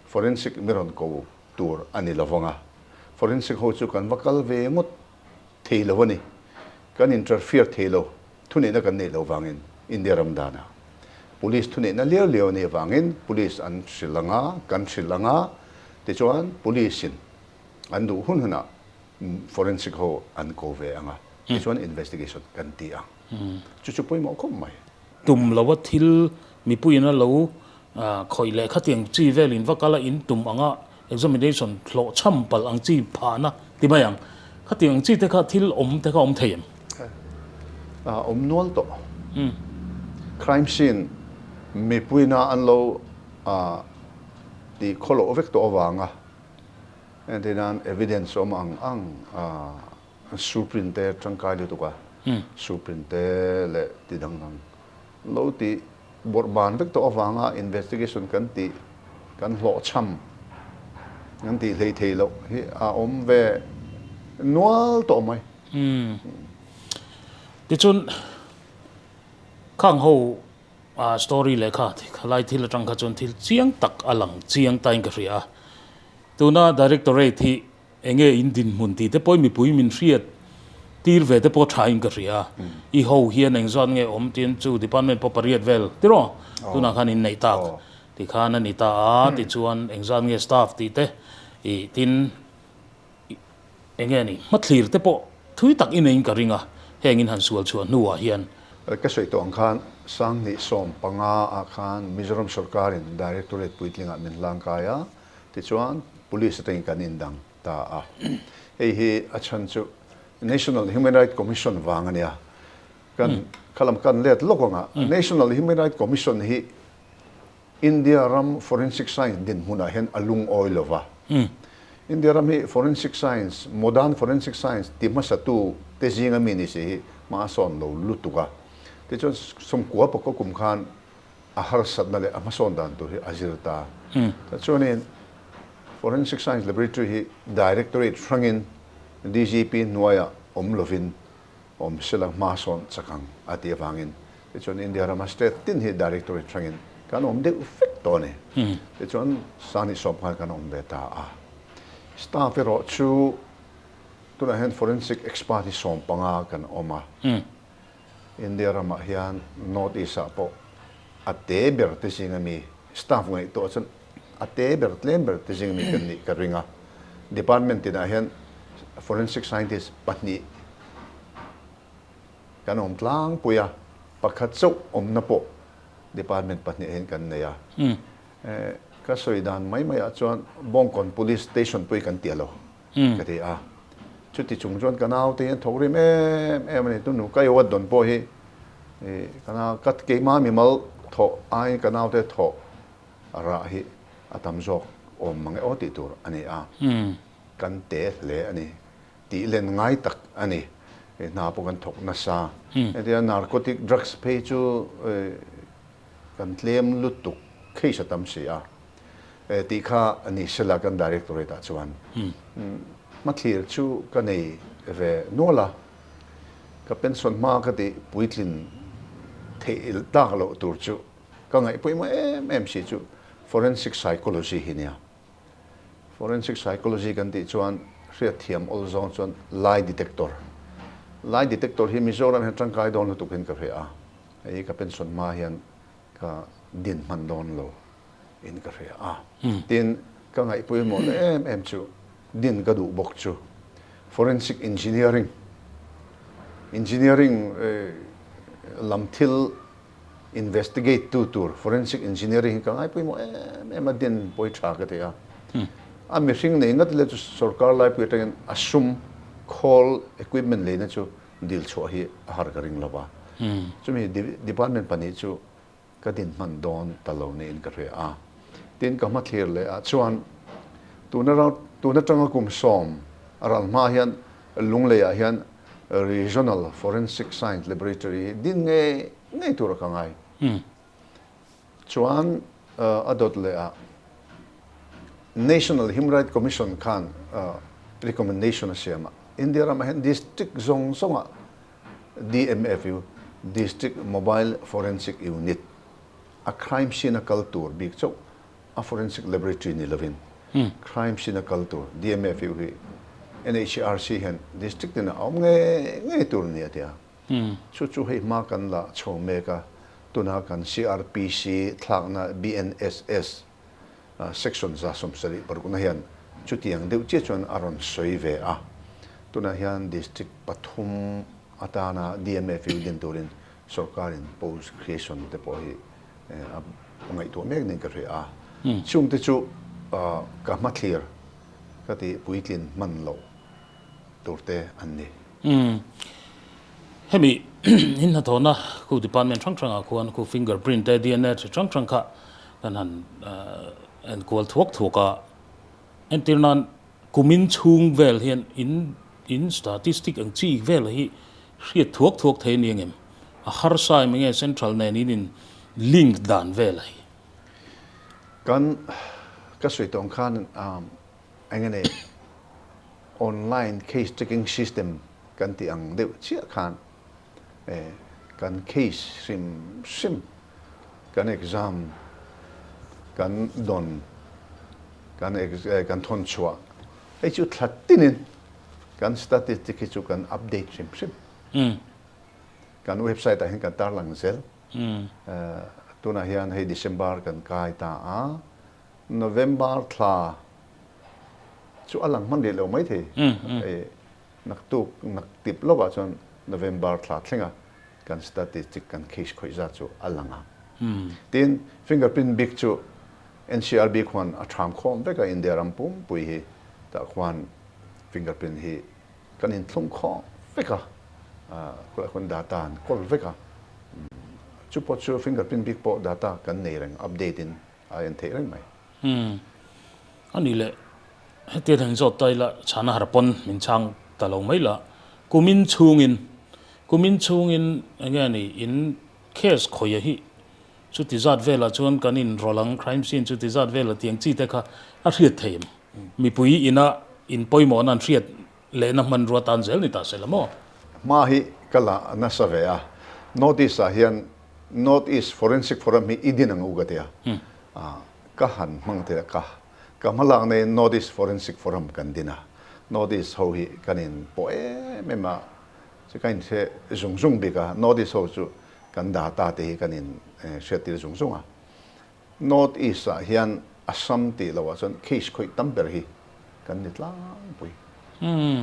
forensic mi rawn ko tur a ni lovang a, forensic ho chu kan va kal ve ngawt thei lo a ni. Kan interfere thei lo, thuneihna kan neih loh vangin India ram danah police thuneihna liau liau a nih avangin police an hrilh ang a, kan hrilh ang a, tichuan police in an duh hun hunah forensic ho an ko ve ang a, tichuan investigation kan ti ang. Chu chu pawimawh khawp mai. Tum loa thil mipuiin a lo khawih leh khatiang chi velin va kal a in tum anga examination hlawh chham palh ang chi phahna ti mai ang. Khatiang ang chi te kha thil awm te kha awm thei em? Awm nual tawh. Crime scene mipuiina an lo tih khawloh vek tawh avanga entirnan evidence awm ang ang Supreme te tangkai lutuk a, Supreme te leh ti dang dang lo tih bawrh ban vek tawh avanga investigation kan tih kan hlawhchham kan tih hlei thei loh hi a awm ve nual tawh mai. Tichuan khang ho story leh kha khalai thil atang kha chuan thil chiang tak a lang chiang tain ka hria a, tuna directorate hi Enge in dinhmun tih te pawhin mipui min hriat tir ve te pawh tha in ka hria. I ho hian eng zat nge awm tiin chu department pawh pariat vel tiraw tunah khan in neih tak ti khan a ni ta a tichuan eng zat nge staff tih te ih tin enge ni hmathlir te pawh thui tak i neiin ka ring a heng in han sual chhuah hnuah hian. Ka sawi tawh ang khan 2015 ah khan Mizoram sawrkarin Directorate puitlingah min hlangkai a, Tichuan, Police atangin kan indang ta a. Hei hi a chhan chu National Human Right Commission vang a nia. Kan khalam kan let lawk ang a, National Human Right Commission hi India ram Forensic Science dinhmunah hian a lungawi lo va. India ram hi Forensic Science, Modern Forensic Science ti hmasatu te zinga mi ni si hi hma a sawn lo lutuk a. Tichuan, 90 pakua kum khan a harsatna leh a hmasawn dan tur hi a zir ta. Chuanin Forensic Science Laboratory hi Directorate hrangin DGP hnuaiah awm lovin awm sela hmasawn chak ang a tih avangin tichuan India rama state tin hi Directorate hrangin kan awm deuh vek tawh a ni. Tichuan 2010 khan kan awm ve ta a. Staff erawh chu tunah hian Forensic Expert hi 15 kan awm a. India ramah hian North East ah pawh a te ber te zinga mi staff ngaihtuah chuan a te ber tlem ber te zinga mi kan nih ka ring a. Department tinah hian forensic scientist pahnih kan awm tlangpui a, pakhat chauh awmna pawh department pahnih hian kan nei a. Ka sawi dan mai maiah chuan Bawngkawn Police Station pawh hi kan ti a lo. Ka ti a. Chuti chung chuan ka naute hian thawk rim em em a ni. Tunu ka iawat dawn pawh hi ka nau ka keimah mimal thawh aiin ka naute thawh rah hi a tam zawk awm mang e aw tih tur a ni a. Kan te hle a ni. Tih len ngai tak a ni. Hna pawh kan thawk nasa. Hetia narcotic drugs phei chu kan tlem lutuk case a tam si a. Tih kha a ni sela kan Directorate ah chuan hmathlir chu ka nei ve nual a, ka pension hma ka tih puitlin theih tak loh tur chu ka ngaih pawimawh em em si chu Forensic Psychology hi nia. Forensic Psychology kan tih chuan hriatthiam awl zawng chuan lie detector. Lie detector hi Mizoram hian tangkai dawn lutuk in ka hria a, hei hi ka pension hma hian ka din hman dawn lo in ka hria a. Tin, ka ngaihpawimawh na em em chu din ka duh bawk chu Forensic Engineering, Engineering lam thil investigate tu tur Forensic Engineering hi ka ngaihpawimawh em em a, din pawi tha ka ti a. A mihring nei ngat le chu sorkar laipui atangin a sum khawl equipment leina chu dil chhuah hi a har ka ring lo va. Chumi department pahnih chu ka din hman dawn ta lo niin ka hria a. Tin, ka hmathlir leh ah chuan tuna tun atanga kum sawm a ral hma hian Lunglei ah hian Regional Forensic Science Laboratory hi din ngei ngei tur a ka ngai. Chuan a dawt leh ah National Human Rights Commission khan recommendation a siam a, India ramah hian district zawng zawngah DMFU, District Mobile Forensic Unit, a crime scene a kal tur bik chauh a forensic laboratory ni lovin crime scene a kal tur DMFU hi NHRC hian district tinah a awm ngei ngei tur a ni a ti a. Chu chu hei hma kan la chho mek a, tuna kan CRPC thlakna BNSS section 176 na hian chutiang deuh chiah chuan a rawn sawi ve a. Tunah hian district pathum atana DMFU din turin sorkarin post creation te pawh hi a ngaihtuah mek niin ka hria a. Chungte chu ka hmathlir ka tih puitlin hman loh tur te an ni. Umm. Hemi in hnathawhna khu department hrang hrangah khuan khu finger print te DNA chi hrang hrang kha kan han enkual thuak thuak a. Entir nan kumin chhung vel hian in in statistic ang chi vel hi hriat thuak thuak thei a ni ang em? A harsa em enge central nen in in link dan vel hi? Kan ka sawi tawh ang khan eng nge online case tracking system kan tih ang deuh chiah khan kan case hrim hrim kan exam kan dawn kan kan thawn chhuah hei chu thla tinin kan statistic hi chu kan update hrim hrim. Kan website ah hian kan tarlang zel. Tunah hian hei December kan kai ta a. November thla chu a lang hman rih lo maithei. Naktuk naktip lawkah chuan November thla thlenga kan statistic kan case khawih zat chu a lang a. Tin, fingerprint bik chu NCRB khuan a ṭham khawm vek a, India ram pumpui hi tah khuan fingerprint hi kan inthlung khawm vek a, khulai khuan data an kawl vek a. Chu pawh chu fingerprint bik pawh data kan nei reng update in a en theih reng mai. Umm. A nih leh, hetia theng zawt ta ila chhana har pawn min chhang ta lo mai la. Kumin chhungin, kumin chhungin eng nge ni in case khawia hi chuti zat velah chuan kan in rawlh ang, crime scene chuti zat velah tiang chi te kha a hriat thei em? Mipui ina in pawimawhna an hriat lehna hmanrua tan zel ni ta se la maw? Hma hi ka la nasa ve a, North East ah hian North East Forensic Forum hi i din ang u ka ti a, ka han hmang thei a, ka ka hmalak neiin North East Forensic Forum kan din a, North East ho hi kan in pawh em em a, chu ka inhre zung zung bik a, North East ho chu kan data te hi kan in hriattir zung zung a. North East ah hian Assam tih loh ah chuan case khawih tam ber hi kan ni tlangpui.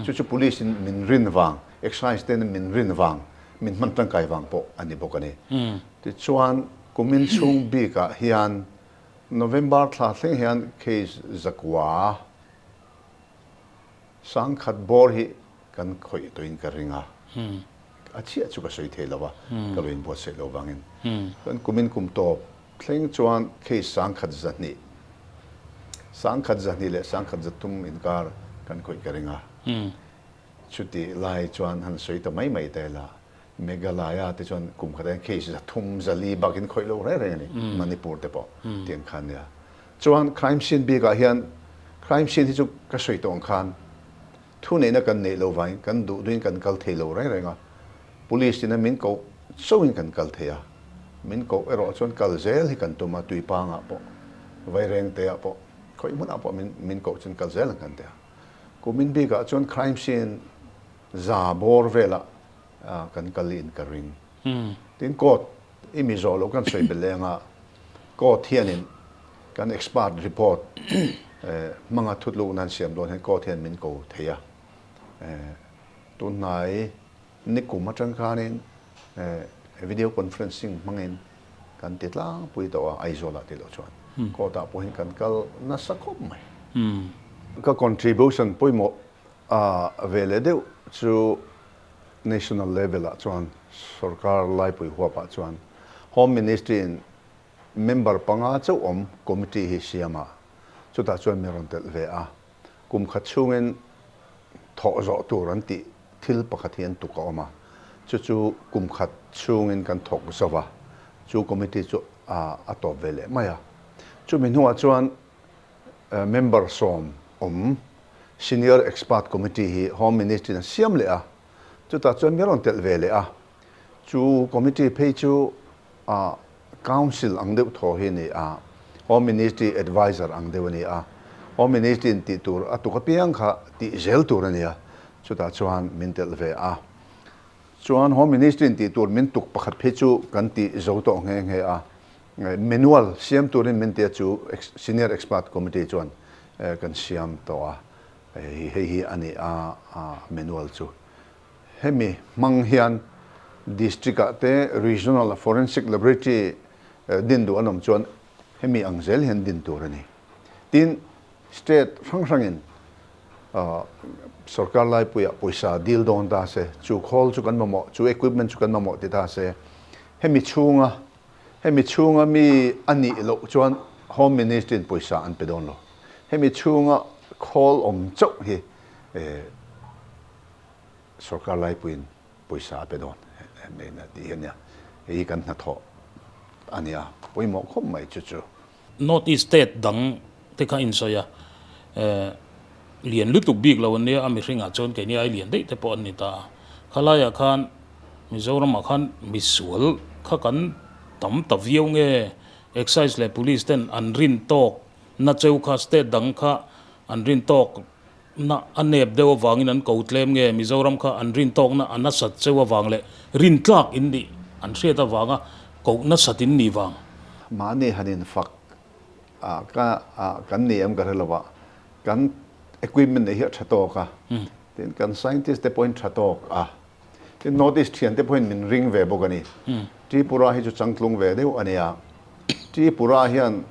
Chu chu police in min rin vang, excise ten min rin vang, min hman tangkai vang pawh a ni bawk a ni. Tichuan kumin chhung bik ah hian November thla thleng hian case zakua sangkhat bawr hi kan khawih tawhin ka ring a. A chiah chu ka sawi thei lo a, ka lo inbuatsaih lo vangin. Chuan kumin kum tawp thleng chuan case 120, 120 leh 130 inkar kan khawih ka ring a. Chutih lai chuan han sawi ta mai mai ta ila, Meghalaya te chuan kum khatah hian case 300, 400 bakin khawih lo reng reng a ni, Manipur te pawh tiang khan nia. Chuan crime scene bikah hian, crime scene hi chu ka sawi tawh ang khan, Thuneihna kan neih lo vangin kan duh duhin kan kal thei lo reng reng a, Police ina min koh chauhin kan kal thei a, min koh erawh chuan kal zel hi kan tum a, Tuipangah pawh, Vairengteah pawh, khawih hmunah pawh min min koh chuan kal zel ang kan ti a. Kumin bikah chuan crime scene za bawr velah kan kal in ka ring. Tin court i mi zawh loh kan sawi belh eng a, court hianin kan expert report hmanga thut luhna an siam dawn hian court hian min ko thei a. Tunhnai nikum atang khanin video conferencing hmangin kan ti tlangpui tawh a, Aizawl ah tih loh chuan court ah pawh hian kan kal nasa khawp mai. Ka contribution pawimawh ve leh deuh chu National level ah chuan sorkar laipui huap ah chuan Home Ministry in member panga chauh awm committee hi siam a, chutah chuan mi rawn telh ve a. Kum khat chhungin thawh zawh tur an tih thil pakhat hi an tuk a awm a, chu chu kum khat chhungin kan thawk zo va, chu committee chu a tawp ve leh mai a. Chumi hnuah chuan member sawm awm Senior Expert Committee hi Home Ministry in a siam leh a, chutah chuan mi rawn telh ve leh a. Chu committee phei chu Council ang deuh thaw hi a ni a, Home Ministry adviser ang deuh a ni a. Home Ministry in tih tur a tuk apiang kha tih zel tur a ni a, chutah chuan min telh ve a. Chuan Home Ministry in tih tur min tuk pakhat phei chu kan tih zo tawh nghe nghe a. Manual siam turin min tia chu Senior Expert Committee chuan kan siam tawh a, hei hi a ni a manual chu. Hemi hmang hian District ah te Regional Forensic Laboratory din duh an awm chuan hemi ang zel hian din tur a ni. Tin, State hrang hrangin sorkar laipuiah pawisa dil dawn ta se, chu khawl chu kan mamawh, chu equipment chu kan mamawh ti ta se, hemi chhunga hemi chhunga mi a nih loh chuan Home Ministry in pawisa an pe dawn lo. Hemi chhunga khawl awm chauh hi Sorkar laipuiin pawisa a pe dawn tih hi a nia. Hei hi kan hnathawh a nia, pawimawh khawp mai chu chu. North East state dang te kha insawi a, lian lutuk bik lo an nia, a mihringah chuan keini ai lian daih te pawh an ni ta a. Khalaiah khan Mizoramah khan misual kha kan tam ta viau nge, Excise leh Police ten an rin tawk na cheu kha state dang kha an rin tawk Na a nep deuh avangin an ko tlem nge Mizoram kha an rin tawkna a nasat cheu avang leh rin tlak in nih an hriat avanga koh nasat in nih vang. Mahni han in fak a ka a kan ni em ka hre lo a, kan equipment neih hi a tha tawk a, tin kan scientist te pawhin tha tawk a, tin North East thian te pawhin min ring ve bawk a ni. Tripura hi chu changtlung ve deuh a nia. Tripura hian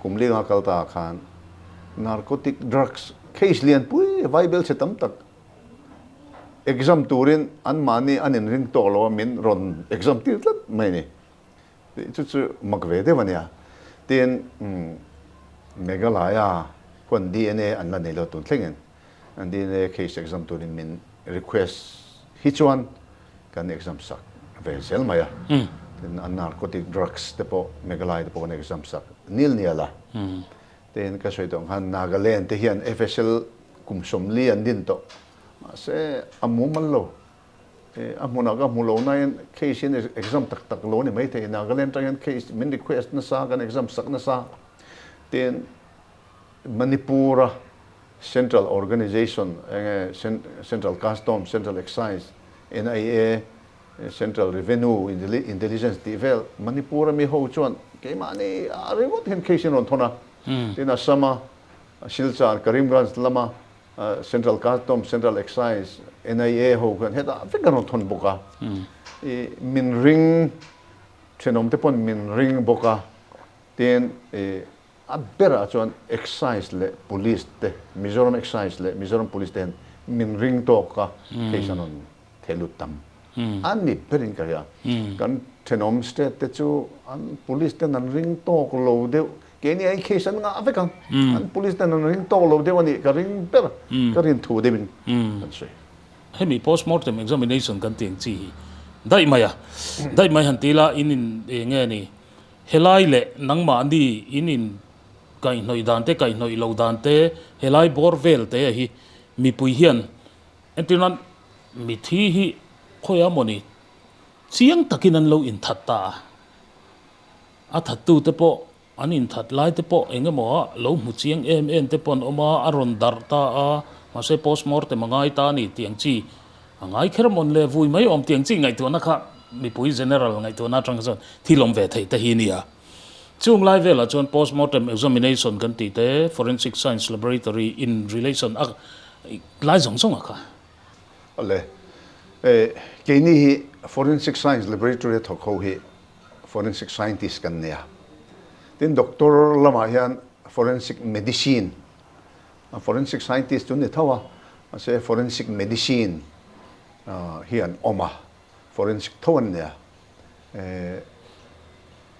kum linga kal ta khan narcotic drugs case lian pui vaibel chhe tam tak exam turin an mahni an inring tawk lo a min rawn exam tir tlat mai a ni. Tih chu chu mak ve deuh a nia. Tin, Meghalaya huan DNA an la nei lo tun thlengin an DNA case exam turin min request hi chuan kan exam sak ve zel mai a. Tin, an narcotic drugs te pawh Meghalaya te pawh kan exam sak nil nial a. Tin, ka sawi tawh ang khan Nagaland te hian FSL kum 40 an din tawh. Mahse, a mumal lo. A hmunah ka hmu lo nain case hian exam tak tak lo a ni maithei. Nagaland atang hian case min request nasa, kan exam sak nasa. Tin, Manipur-a Central Organization enge Central Custom, Central Excise, NIA, Central Revenue Intelligence tih vel Manipur-a mi ho chuan keimahni ah ringawt hian case in rawn thawn a. Tin, Assam-a Silchar, Karimganj lama Central Custom, Central Excise, NIA ho khan hetah vek an rawn thawn bawk a. I min ring thenawm te pawn min ring bawk a. Tin, i a berah chuan Excise leh Police te, Mizoram Excise leh Mizoram Police te hian min ring tawk a, case an rawn theh lut tam a ni berin ka hria. Kan thenawm state te chu an police ten an ring tawk lo deuh, keini aiin case an ngah vek ang, an police ten an ring tawk lo deuh a nih ka ring ber, ka rin thu deuhin kan sawi. Hemi postmortem examination kan tih ang chi hi daih mai a, daih mai han ti ila in in eng nge ni Helai leh nangmahni in in kaihhnawih dan te, kaihhnawih lo dan te, helai bawr vel te hi mipui hian entir nan mithi hi khawiah mawni chiang takin an lo inthat ta a, a thattu te pawh an inthat lai te pawh eng emaw ah lo hmu chiang em em te pawh an awm a, a rawn darh ta a, mahse postmortem a ngai ta a ni tih ang chi A ngai kher mawn le, vui mai awm tiang chi ngaihtuahna kha mipui general ngaihtuahna atang kha chuan thil awm ve thei te hi nia. Chung lai velah chuan postmortem examination kan tih te, forensic science laboratory in relation a lai zawng zawng a kha. Awle, keini hi forensic science laboratory a thawk ho hi forensic scientist kan nia. Tin doctor lamah hian forensic medicine A forensic scientist chu ni tho a, mahse forensic medicine hi an awm a, forensic tho an nia.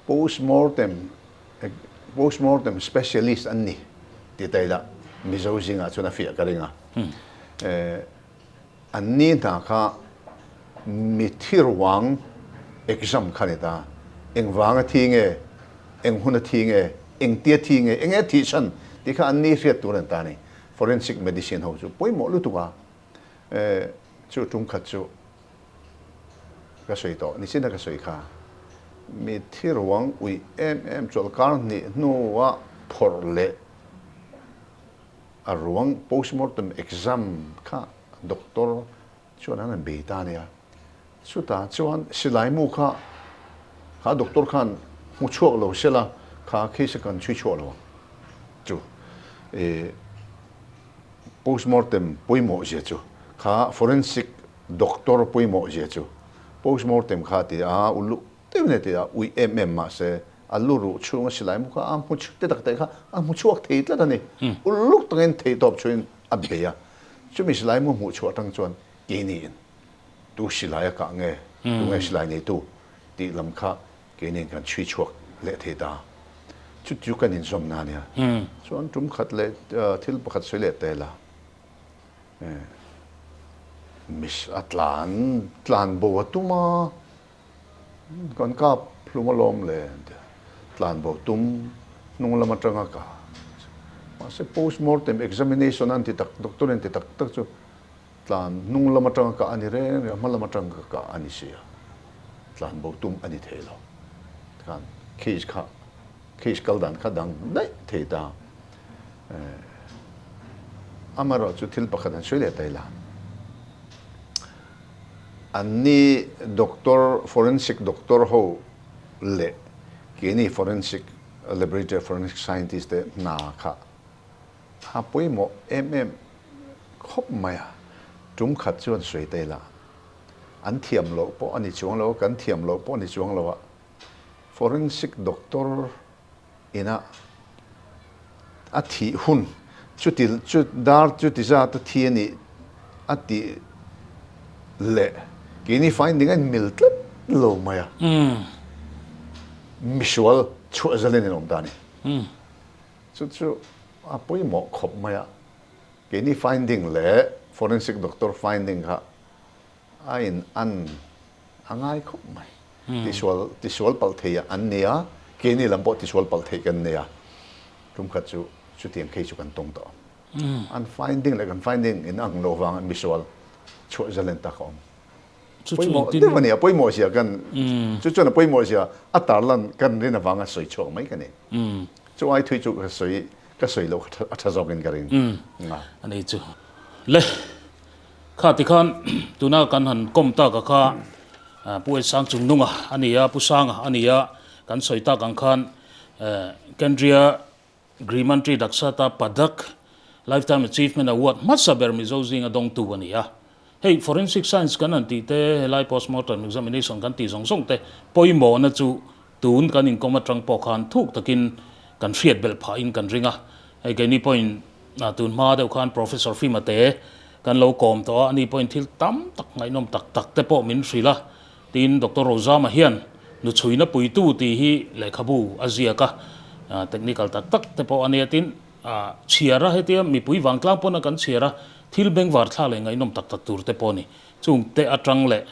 Postmortem postmortem specialist an ni tih ta ila Mizo zingah chuan a fiah ka ring a. An ni hna kha mithi ruang exam kha ni ta. Engvang a thi nge, eng hun a thi nge, engtia thi nge, enge thih chhan tih kha an ni hriat tur an ta a ni. Forensic medicine ho chu pawimawh lutuk a, chu tum khat chu ka sawi tawh, nichin a ka sawi kha. Mi thi ruang uih em em chawlhkar hnih hnua phawrh leh a ruang postmortem exam kha doctor chuan an han bei ta a nia. Chutah chuan silai mu kha kha doctor khan hmu chhuak lo sela kha case a kan chhui chhuah lo ang chu i postmortem pawimawh zia chu kha forensic doctor pawimawh zia chu postmortem kha ti a uluk deuh nge ti a uih em em mahse a lu ruh chhunga silai mu kha a hmu te tak te kha a hmu chhuak thei tlat a ni. Uluk takin theihtawp chhuin a bei a chumi silai mu hmuh chhuah atang chuan keini in Tu silai a kah nge, tu nge silai neitu tih lam kha keini kan chhui chhuak leh thei ta. Chu chu kan inzawmna a nia. Chuan tum khat leh thil pakhat sawi leh tel a, miss a tlan tlan bo a tum a, kan kap hlum alawm le an ti a, tlan bo tum hnung lam atanga ka mahse postmortem examination an ti tak doctor in ti tak tak chu Tlan hnung lam atanga kah a ni reng reng a, hma lam atanga kah a ni si a, tlan bo tum a ni thei lo. Tikhan case kha, case kal dan kha dang daih thei ta. Amaherawh chu thil pakhat an sawi leh ta ila, anni doctor, forensic doctor ho leh keini forensic laboratory forensic scientist te hna kha A pawimawh em em khawp mai a, tum khat chuan sawi ta ila, an thiam loh pawh a ni chuang lo a, kan thiam loh pawh a ni chuang lo a, forensic doctor ina a thih hun chuti chu dar chuti zat a thi a nih a tih leh keini finding a inmil tlat lo mai a, misual chhuah zalen in awm ta a ni. Chu chu a pawimawh khawp mai a, keini finding leh forensic doctor finding kha a in an a ngai khawp mai. Tisual tisual palh thei an ni a, keini lam pawh tisual palh theih kan nei a, tum khat chu chutiang phei chu kan tawng tawh. An finding leh kan finding in ang loh vanga misual chhuah zalen tak a awm. Pawimawh deuh a ni, a pawimawh zia kan chu chuan a pawimawh zia a tarlan kan rin avanga sawi chhuak mai ka ni. Chu ai thui chu ka sawi ka sawi loh a tha zawkin ka ring. A ni chu. Le kha tikhan tuna kan han kawm tak a kha Pu Ensang Chungnunga a ni a, Pu Sanga a ni a, kan sawi tak ang khan Kendriya Grimantri Daksata Padak Lifetime Achievement Award hmasa ber Mizo zinga dawngtu a ni a. Hei Forensic Science kan han tih te, helai Postmortem Examination kan tih zawng zawng te pawimawhna chu tun kan inkawm atang pawh khan thuk takin kan hriat belh phahin kan ring a. Hei keini pawhin tun hma deuh khan Professor Fima te kan lo kawm tawh a, ani pawhin thil tam tak ngaihnawm tak tak te pawh min hrilh a. Tin, Doctor Rozama hian nuchhuina puitu tih hi lehkhabu a ziak a, technical tak tak te pawh a nia. Tin, chhiar a hetia mipui vangtlang pawn a kan chhiar a, thil bengvar thlak leh ngaihnawm tak tak tur te pawh a ni. Chung te atang leh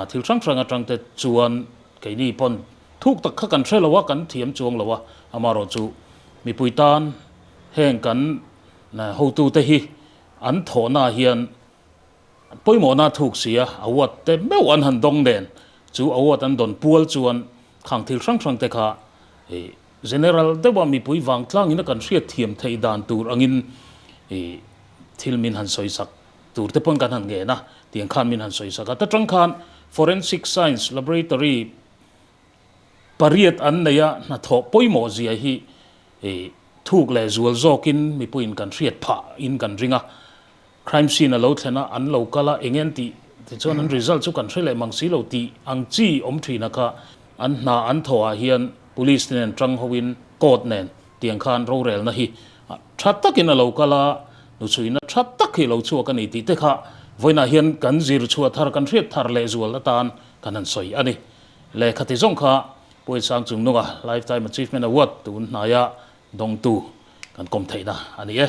thil hrang hrang atang te chuan keini pawn thuk tak kha kan hre lo a, kan thiam chuang lo a, amaherawhchu mipui tan heng kan hotute hi an thawhna hian Pawimawhna thuk si a, award te meuh an han dawng nen, chu award an dawn pual chuan khang thil hrang hrang te kha general deuha mipui vangtlangin a kan hriat thiam theih dan tur angin thil min han sawisak tur te pawn kan han ngen a, tiang khan min han sawisak a. Ta tang khan Forensic Science Laboratory pariat an nei a, hnathawh pawimawh zia hi thuk leh zual zawkin mipuiin kan hriat phah in kan ring a. Crime scene a lo thlen a, an lo kal a, eng en tih tichuan an result chu kan hre leh mang si lo tih ang chi awm thin a kha an hna an thawh ah hian police te nen tang ho in court nen tiang khan rorelna hi tha takin a lo kal a, nuchhuina tha tak hi a lo chhuak a ni tih te kha vawiinah hian kan zir chhuah thar kan hriat thar leh zual atan kan han sawi a ni. Lehkha ti zawng kha Puaisang Chungnunga Lifetime Achievement Award tun hnaia dawngtu kan kawm theihna a ni e.